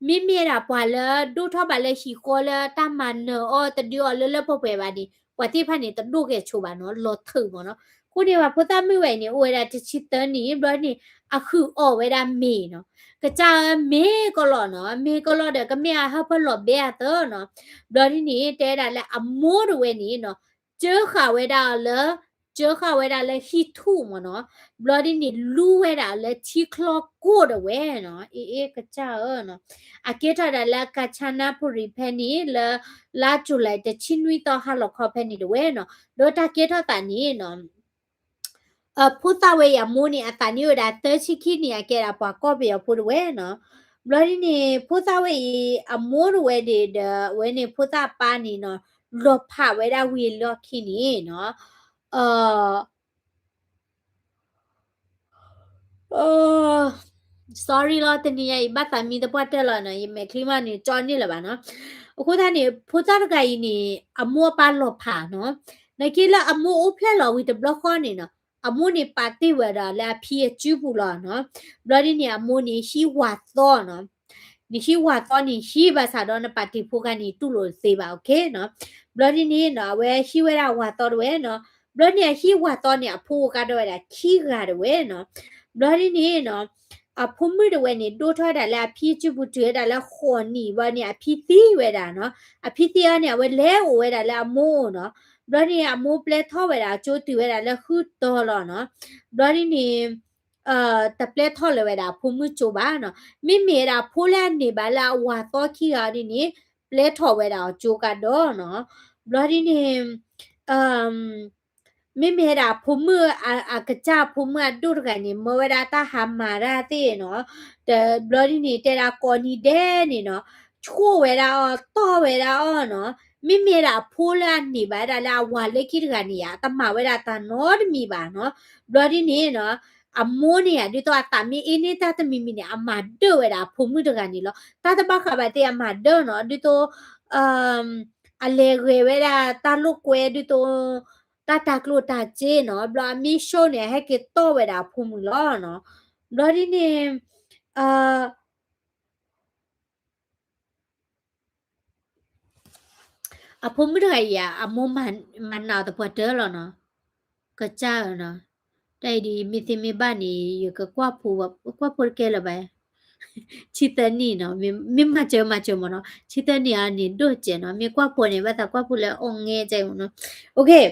မ့မ့ၢ်ဒၣ်ပှၤလၢဒိၣ်ထီၣ်ဘၣ်လၢဟံၣ်ဃီလၢတၢ်မၤနၢၤအီၤတဒုအီၤလၢလၢပှဲၤပှဲၤဘၣ်န့ၣ် ပှၤသ့ၣ်တဖၣ်န့ၣ် တဒိၣ်ဂဲၤဆိဘၣ်နီၤ, လီၤထုးမ့ၢ်နီၤ, အဃိန့ၣ် ပှၤဖိသၣ်မုၣ်ဝဲအံၤန့ၣ် အိၣ်ဝဲဒၣ်တဆံသၢနံၣ် ဘျီန့ၣ် အဃုာ်အီၣ်ဝဲဒၣ်မ့ၤနီၤ, ကစၢ်ဧၢ မ့ၤကလီၤနီၤ, မ့ၤကလီၤဒီး ကမ့ၢ်အဟၢဖၢလီၤဘဲအသၢနီၤ, ဘျီဒ်န့ၣ် တဲဒၣ်လၢအမိၢ်တဝဲန့ၣ်နီၤ ကၢဃာ်ဝဲဒၣ်အီၤလၢ ကၢဃာ်ဝဲဒၣ်လၢဟံၣ်ထူၣ်မ့ၢ်နီၤ, ဘျီဒ်န့ၣ် လူဝဲဒၣ်လၢထံချီကိၢ်တဝဲနီၤ, အ့ အ့ ကစၢ်ဧၢနီၤ, အကဲထီၣ်ဒၣ်လၢ ကၠၣ်နၣ်ပူၤရံၤဖဲန့ၣ် လၢ လါကၠူၤလံ တဆံနွံသီဟါလီၤခီဖဲန့ၣ်တဝဲနီၤ, ဒီးတၢ်ကဲထီၣ်သးန့ၣ်နီၤ ဖိသၣ်ဝဲအံၤအမိၢ်န့ၣ် အသးနံၣ်အိၣ်ဝဲဒၣ်သၢဆံခံနံၣ် အကဲဒၣ်ပှၤကီၢ်ပယီၤဖိတဝဲနီၤ, ဘျီဒ်န့ၣ် ဖိသၣ်ဝဲအံၤ အမိၢ်တဝဲဒၣ်ဒီး အဝဲန့ၣ်ဖိသၣ်အပၢ်န့ၣ်နီၤ လီၤဖးဝဲဒၣ်ဝံၤအလီၢ်ခံန့ၣ်နီၤ sorry လီၤ, တနံၤညါအံၤ ဘၣ်သးမံသပှၢ်တၢၢ်လီၤနီၤ, ယမဲာ်ချံမးန့ၣ် ကၠီန့ၢ်လၢၤဘၣ်နီၤ, အဃိသတးန့ၣ် ဖိသၣ်တဂၤအံၤန့ၣ် အမိၢ်အပၢ်လီၤဖးနီၤ, နာ်က့လၢအမိၢ်အိၣ်ဖျဲၣ်လီၤဝံၤတဘျီဃီန့ၣ်နီၤ အမိၢ်န့ၣ်ပာ်တ့ၢ်ဝဲဒၣ်လၢအဖံအစုပူၤလီၤနီၤ, ဘျီဒ်န့ၣ် အမိၢ်န့ၣ်ဟံးဝၤသီနီၤ, နဟံးဝၤသီန့ၣ် ဟံးဘၣ်ဆၣ်ဒီးနပာ်တ့ၢ်ဖိခါန့ၣ် တူၢ်လိာ်တသ့ဘၣ် okay နီၤ, ဘျီဒ်န့ၣ်နီၤ အဝဲဟံးဝဲဒၣ်ဝၤသီတဝဲနီၤ, ဘျီန့ၣ်အဟံးဝၤသီန့ၣ် အဖိအိၣ်ကဒီးဝဲဒၣ်ခံဂၤတဝဲနီၤ, ဘျီဒ်န့ၣ်နီၤ အဖိမုၣ်တဝဲန့ၣ် ဒိၣ်ထီၣ်ဝဲဒၣ်လၢအဖံအစုပူၤတုၤဝဲဒၣ်လၢဃိးနံၣ်ဘျီန့ၣ် အဖံသံဝဲဒၣ်နီၤ, အဖံသံအီၤန့ၣ် အဝဲလဲၤအိၣ်ဝဲဒၣ်လၢအမိၢ်အိၣ်နီၤ, ဘျီန့ၣ် အမိၢ်ပျဲထီၣ်ဝဲဒၣ်အကၠိတုၤဝဲဒၣ်လၢဃုတီၤလီၤနီၤ, ဘျီဒ်န့ၣ် တပျဲထီၣ်လၢၤဝဲဒၣ်အဖိမုၣ်ကၠိဘၣ်နီၤ, မ့မ့ၢ်ဝဲဒၣ်အဖိလၢအန့ၢ်ဘၣ်လၢအဝၤသီခံဂၤအီၤဒ်န့ၣ် ပျဲထီၣ်ဝဲဒၣ်အီၤကၠိကဒီးနီၤ, ဘျီဒ်န့ၣ် မ့မ့ၢ်ဝဲဒၣ်အဖိမုၣ် အကစၢ်အဖိမုၣ်အဒိၣ်တဂၤန့ၣ် မၢဝဲဒၣ်တၢ်ဟးမၤတၢ်သ့ၣ်နီၤ, တဘျီဒ်န့ၣ် တဲဒၣ်ကိးနံၤဒဲးန့ၣ်နီၤ, ဆိၣ်ဝဲဒၣ်အီၤ တီၢ်ဝဲဒၣ်အီၤနီၤ, မ့မ့ၢ်ဝဲဒၣ်အဖိလၢအန့ၢ်ဘၣ်ဝဲဒၣ်လၢအဝၤလၢခံတဂၤန့ၣ်ဧါ တမၤဝဲဒၣ်တၢ်နီတမံၤဘၣ်နီၤ, ဘျီဒ်န့ၣ်နီၤ အမိၢ်န့ၣ်ဧါ ဒ်သိးအသးမ့ၢ်အ့န့ၢ်တၢ်တမံၤမံၤန့ၣ် အမၤဒၢၣ်ဝဲဒၣ်အဖိမုၣ်တဂၤန့ၣ်လီၤ, တၢ်တဘၣ်ဃးဘၣ်သ့ၣ်အမၤဒၢၣ်နီၤ, ဒ်သိး အလဲၤဂဲၤဝဲဒၣ်တၢ်လိာ်ကွဲဒ်သိး တၢ်တၤကျိၣ်တၤစ့နီၤ, ဘျီအမ့ၢ်ဆိၣ်န့ၣ် အဟဲက့ၤတီၢ်ဝဲဒၣ်အဖိမုၣ်လီၤနီၤ, ဘျီဒ်န့ၣ် အဖိမုၣ်တဂၤအံၤဧါ အမိၢ်မၤနာ်အီၤသပှၢ်တၢၢ်လီၤနီၤ, ကစၢ်ဧၢနီၤ, တၢ်အံၤဒ်မ့ၢ်သ့မ့ၢ်ဘၣ်န့ၣ် ယကကွၢ်ဖိ, ကွၢ်ဖိတကဲလၢၤဘၣ်, ဆံသၢနံၣ်နီၤ, မ့ၢ်မၤစၢၤမၤစၢၤမ့ၢ်နီၤ, ဆံသၢနံၣ်အန့ၣ်ဒိၣ်စဲးနီၤ, မ့ၢ်ကွၢ်ဖိန့ၣ် ဘၣ်သးကွၢ်ဖိလၢအီၣ်ငဲကဲမ့ၢ်နီၤ, okay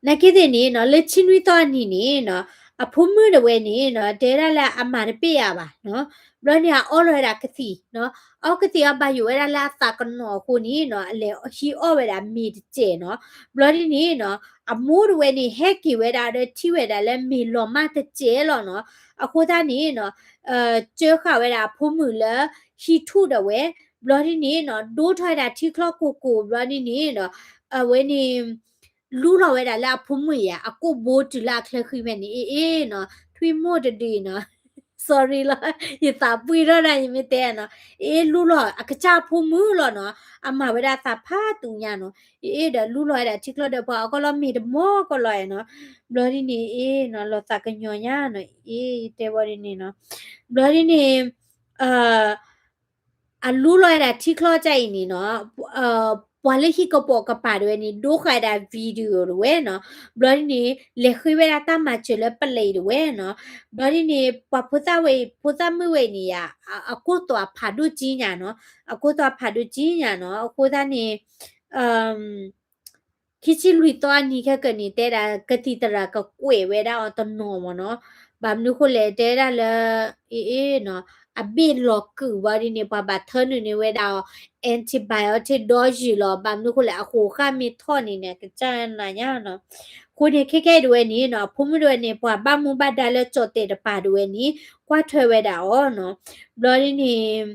နာ်က့သ့ၣ်န့ၣ်နီၤ လၢဆံနွံသီအနံၤန့ၣ်နီၤ အဖိမုၣ်တဝဲန့ၣ်နီၤ တဲဒၣ်လၢအမၤတပ့ၢ်အါဘၣ်နီၤ, ဘျီန့ၣ် အအီလီၤဝဲဒၣ်ကသံၣ်နီၤ, အီကသံၣ်အီဘၣ်ယိၣ်ဝဲဒၣ်လၢအသးကနိးအဃိန့ၣ်နီၤ အလဲၤဟံးအီၣ်ဝဲဒၣ်မ့ၤတစဲးနီၤ, ဘျီဒ်န့ၣ်နီၤ အမိၢ်တဝဲန့ၣ် ဟဲက့ၤဝဲဒၣ်ဒီးထံၣ်ဝဲဒၣ်လၢမ့ၤလီၤမၢ်တစဲးလီၤနီၤ, အဃိသတးန့ၣ်နီၤ စၢဃာ်ဝဲဒၣ်အဖိမုၣ်လၢဟံၣ်ထူၣ်ဒၣ်ဝဲ, ဘျီဒ်န့ၣ်နီၤ ဒိၣ်ထီၣ်ဝဲဒၣ်ထံချီကိၢ်ကိၢ် ဘျီဒ်န့ၣ်နီၤ အဝဲန့ၣ် လူလီၤဝဲဒၣ်လၢအဖိမုၣ်ဧါ အကိာ်ဘိတုၤလၢအချၢဃံဖဲန့ၣ် အ့ၣ်အ့ၣ်နီၤ ထွံၣ်မိၢ်တဒုအံၤနီၤ sorry လီၤ ယသးပှ့ၤထီၣ်ဒၣ် ယမ့ၢ်တဲနီၤ အ့ၣ် လူလီၤ အကစၢ်အဖိမုၣ်လီၤနီၤ အမၤဝဲဒၣ်သးဖးသူညါနီၤ အ့ၣ်အ့ၣ်ဒီးလူလီၤဝဲဒၣ်ထံချီဒီးပှၤအီၣ်ကီၢ်လီၤမ့ၤတမီၢ်ကီၢ်လီၤနီၤ ဘျီဒ်န့ၣ်အ့ၣ်နီၤ လီၤသးကညီၤညါနီၤ အ့ၣ် ယတဲဘီဒ်န့ၣ်နီၤ ဘျီဒ်န့ၣ် အလူလီၤဝဲဒၣ်ထံချီကၢ်အံၤန့ၣ်နီၤ ပှၤလၢဟံၣ်ကပိာ်ကပၤတဝဲန့ၣ် ဒိဃာ်ဝဲဒၣ် video တဝဲနီၤ ဘျီဒ်န့ၣ် လဲၤဃ့ဝဲဒၣ်တၢ်မၤစၢၤလၢပလဲၤအံၤတဝဲနီၤ ဘျီဒ်န့ၣ် ပှၤဖိသၣ်ဝဲအံၤ ဖိသၣ်မုၣ်ဝဲအံၤန့ၣ်ယါ အကိၢ်သွးဖးဒိၣ်ကံညါနီၤ အကိၢ်သွးဖးဒိၣ်ကံညါနီၤ အဃိသတးန့ၣ် ခံဆံလွံၢ်သီအနံၤခဲကနံၣ် တဲဒၣ်ကသံၣ်သရၣ်ကကွဲးဝဲဒၣ်အီၤတနီၤမ့ၢ်နီၤ ဘၣ်မနုၤဃိလဲၣ် တဲဒၣ်လၢ အ့ၣ်အ့ၣ်နီၤ အဘ့ၣ်လီၤကုာ်ဘၣ်ဒ်န့ၣ် ပှၤဘၣ်ထၢနုာ်န့ၢ်ဝဲဒၣ်အီၤ antibiotic ဒီယုၢ်လီၤ ဘၣ်မနုၤဃိလဲၣ် အဃိးဃာ်မ့ၢ်ထီၣ်န့ၣ်န့ၣ် ကစၢ်နၤညါနီၤ အဃိန့ၣ် ခဲကဲအံၤတဝဲန့ၣ်နီၤ အဖိမုၣ်တဝဲန့ၣ် ပှၤဘၣ်မူဘၣ်ဒါလၢကၠီၣ်တဲာ်တပၤတဝဲန့ၣ် ကွၢ်ထွဲဝဲဒၣ်အီၤနီၤ ဘျီဒ်န့ၣ်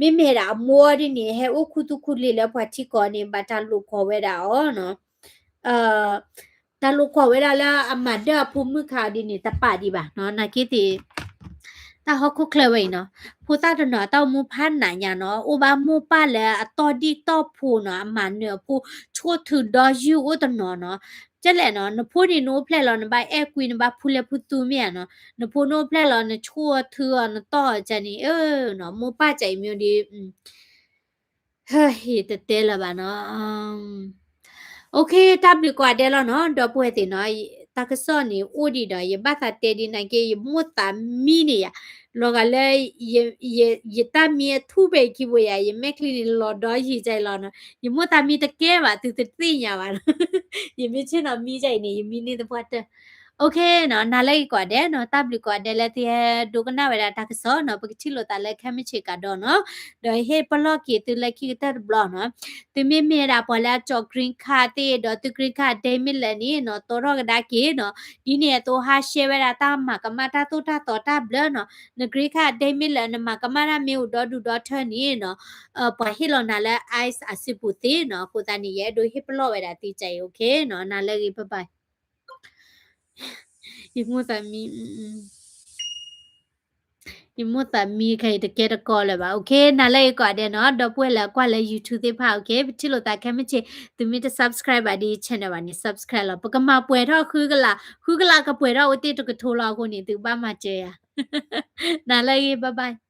မ့မ့ၢ်ဒၣ်အမိၢ်ဒ်န့ၣ် ဟဲအိၣ်ခူသူၣ်ခူလံာ်လၢပှၤထံကီၢ်န့ၣ် ဘၣ်တၢ်လိာ်ကွီၢ်ဝဲဒၣ်အီၤနီၤ. တၢ်လိာ်ကွီၢ်ဝဲဒၣ်လၢအမၤဒၢၣ်အဖိမုၣ်ခါဒ်န့ၣ် တပာ်ဒံးဘၣ်နီၤ. နာ်က့သ့ၣ် တၢ်ဟီၣ်ခိၣ်ချၢဝဲအံၤနီၤ, ဖိသၣ်တနီၤအတၢ်အိၣ်မူဖးနးညါနီၤ, အိၣ်ဘၣ်မိၢ်ပၢ်လၢအတီၢ်ဒံၣ်တီၢ်ဖိနီၤ, အမၤနၢၤအဖိ ဆိၣ်ထုဒီယုၢ်အိၣ်တနီၤနီၤ. ကဲလဲၣ်နီၤ, နဖိန့ၣ်နအိၣ်ဖျဲၣ်လီၤ နဘၣ်အဲၣ်ကွံ နဘၣ်ဖူလဲၣ်ဖူသူမ့ၢ်ဧါနီၤ, နဖိနအိၣ်ဖျဲၣ်လီၤ နဆိၣ်အီၤထုအီၤ နတီၢ်အီၤကဲန့ၣ် အၢနီၤ, မိၢ်ပၢ်ကဲအံၤမ့ၢ်ဒ် ဟဲ ယတတဲလၢၤဘၣ်နီၤ. OK, တၢ်ဘျုးကိးဂၤဒဲးလီၤနီၤ, ဒီပုၢ်ဝဲၢ်သ့ၣ်နီၤ, တၢ်ကစီၣ်န့ၣ်အိၣ်ဒံးဒီး ယဘၣ်သးတဲဒ်နာ်က့ ယမိၣ်သးမံန့ၣ်ယၤ, လီၤဂာ်လၢ ယတၢ်မံအထူၣ်ဖဲအခံဘိယၤ, ယမဲာ်ချံန့ၣ်လီၤဒီယံာ်ကဲအံၤလီၤနီၤ, ယမိၣ်သးမံတကဲဘၣ် သုတသ့ၣ်ညါဘၣ်နီၤ, ယမ့ၢ်ဆ့ၣ်နီၤမံကဲအံၤန့ၣ် ယမံန့ၢ်သပှၢ်တၢၢ်. OK နီၤ, နၤလၢအဂ့ၤကိးဂၤဒဲးနီၤ, တၢ်ဘျုးကိးဂၤဒဲးလၢသုဟဲဒိကနၣ်ဝဲဒၣ်တၢ်ကစီၣ်နီၤ, ပကထံၣ်လိာ်သးလၢခဲမုၢ်ဆ့ၣ်ကဒီးနီၤ, ဒီးဟ့ၣ်ပလီၢ်က့ၤသုလၢခံကတၢၢ်တဘျီနီၤ, သုမ့မ့ၢ်ဒၣ်ပှၤလၢအကၠီ green card သ့ၣ် ဒီးသု green card ဒဲမ့ၢ်လၢာ်န့ၣ်နီၤ, တီထီၣ်ကဒါက့ၤနီၤ, ဒ်န့ၣ်အသိးဟး share ဝဲဒၣ်တၢ်မၤကမၣ်တၢ်သိၣ်တၢ်သီတၢ်ဘျၢနီၤ, န green card ဒဲမ့ၢ်လၢာ် နမၤကမၣ်တၢ်မ့ၢ်အိၣ်ဒီဒူၣ်ဒီထၢန့ၣ်နီၤ, ပှၤဟ့ၣ်လီၤနၤလၢ ICE အစုပူၤသ့နီၤ, အဃိသတးန့ၣ် ယအဲၣ်ဒိးဟ့ၣ်ပလီၢ်ဝဲဒၣ်သုကဲအံၤ OK နီၤ, နၤလၢအဂ့ၤ bye bye. ယမိၣ်သးမံ ယမိၣ်သးမံခဲအံၤတကဲတကီလၢၤဘၣ်. OK, နၤလၢအဂ့ၤကိးဂၤဒဲးနီၤ, ဒီပုၢ်ဝဲၢ်လၢအကွၢ်လၢ YouTube သ့ၣ်တဖၣ် OK, ပထံၣ်လိာ်သးခဲမုၢ်ဆ့ၣ်, သုမ့ၢ်တ subscribe ဘၣ်ဒ် channel ဘၣ်န့ၣ် subscribe လီၤ, ပကမၤပှဲၤထီၣ်ဃုကလး, ဃုကလးကပှဲၤထီၣ်အိၣ်တ့ၢ်တကထိလီၤအဃိန့ၣ် သုကဘၣ်မၤစၢၤယၤ, နၤလၢအဂ့ၤ bye bye.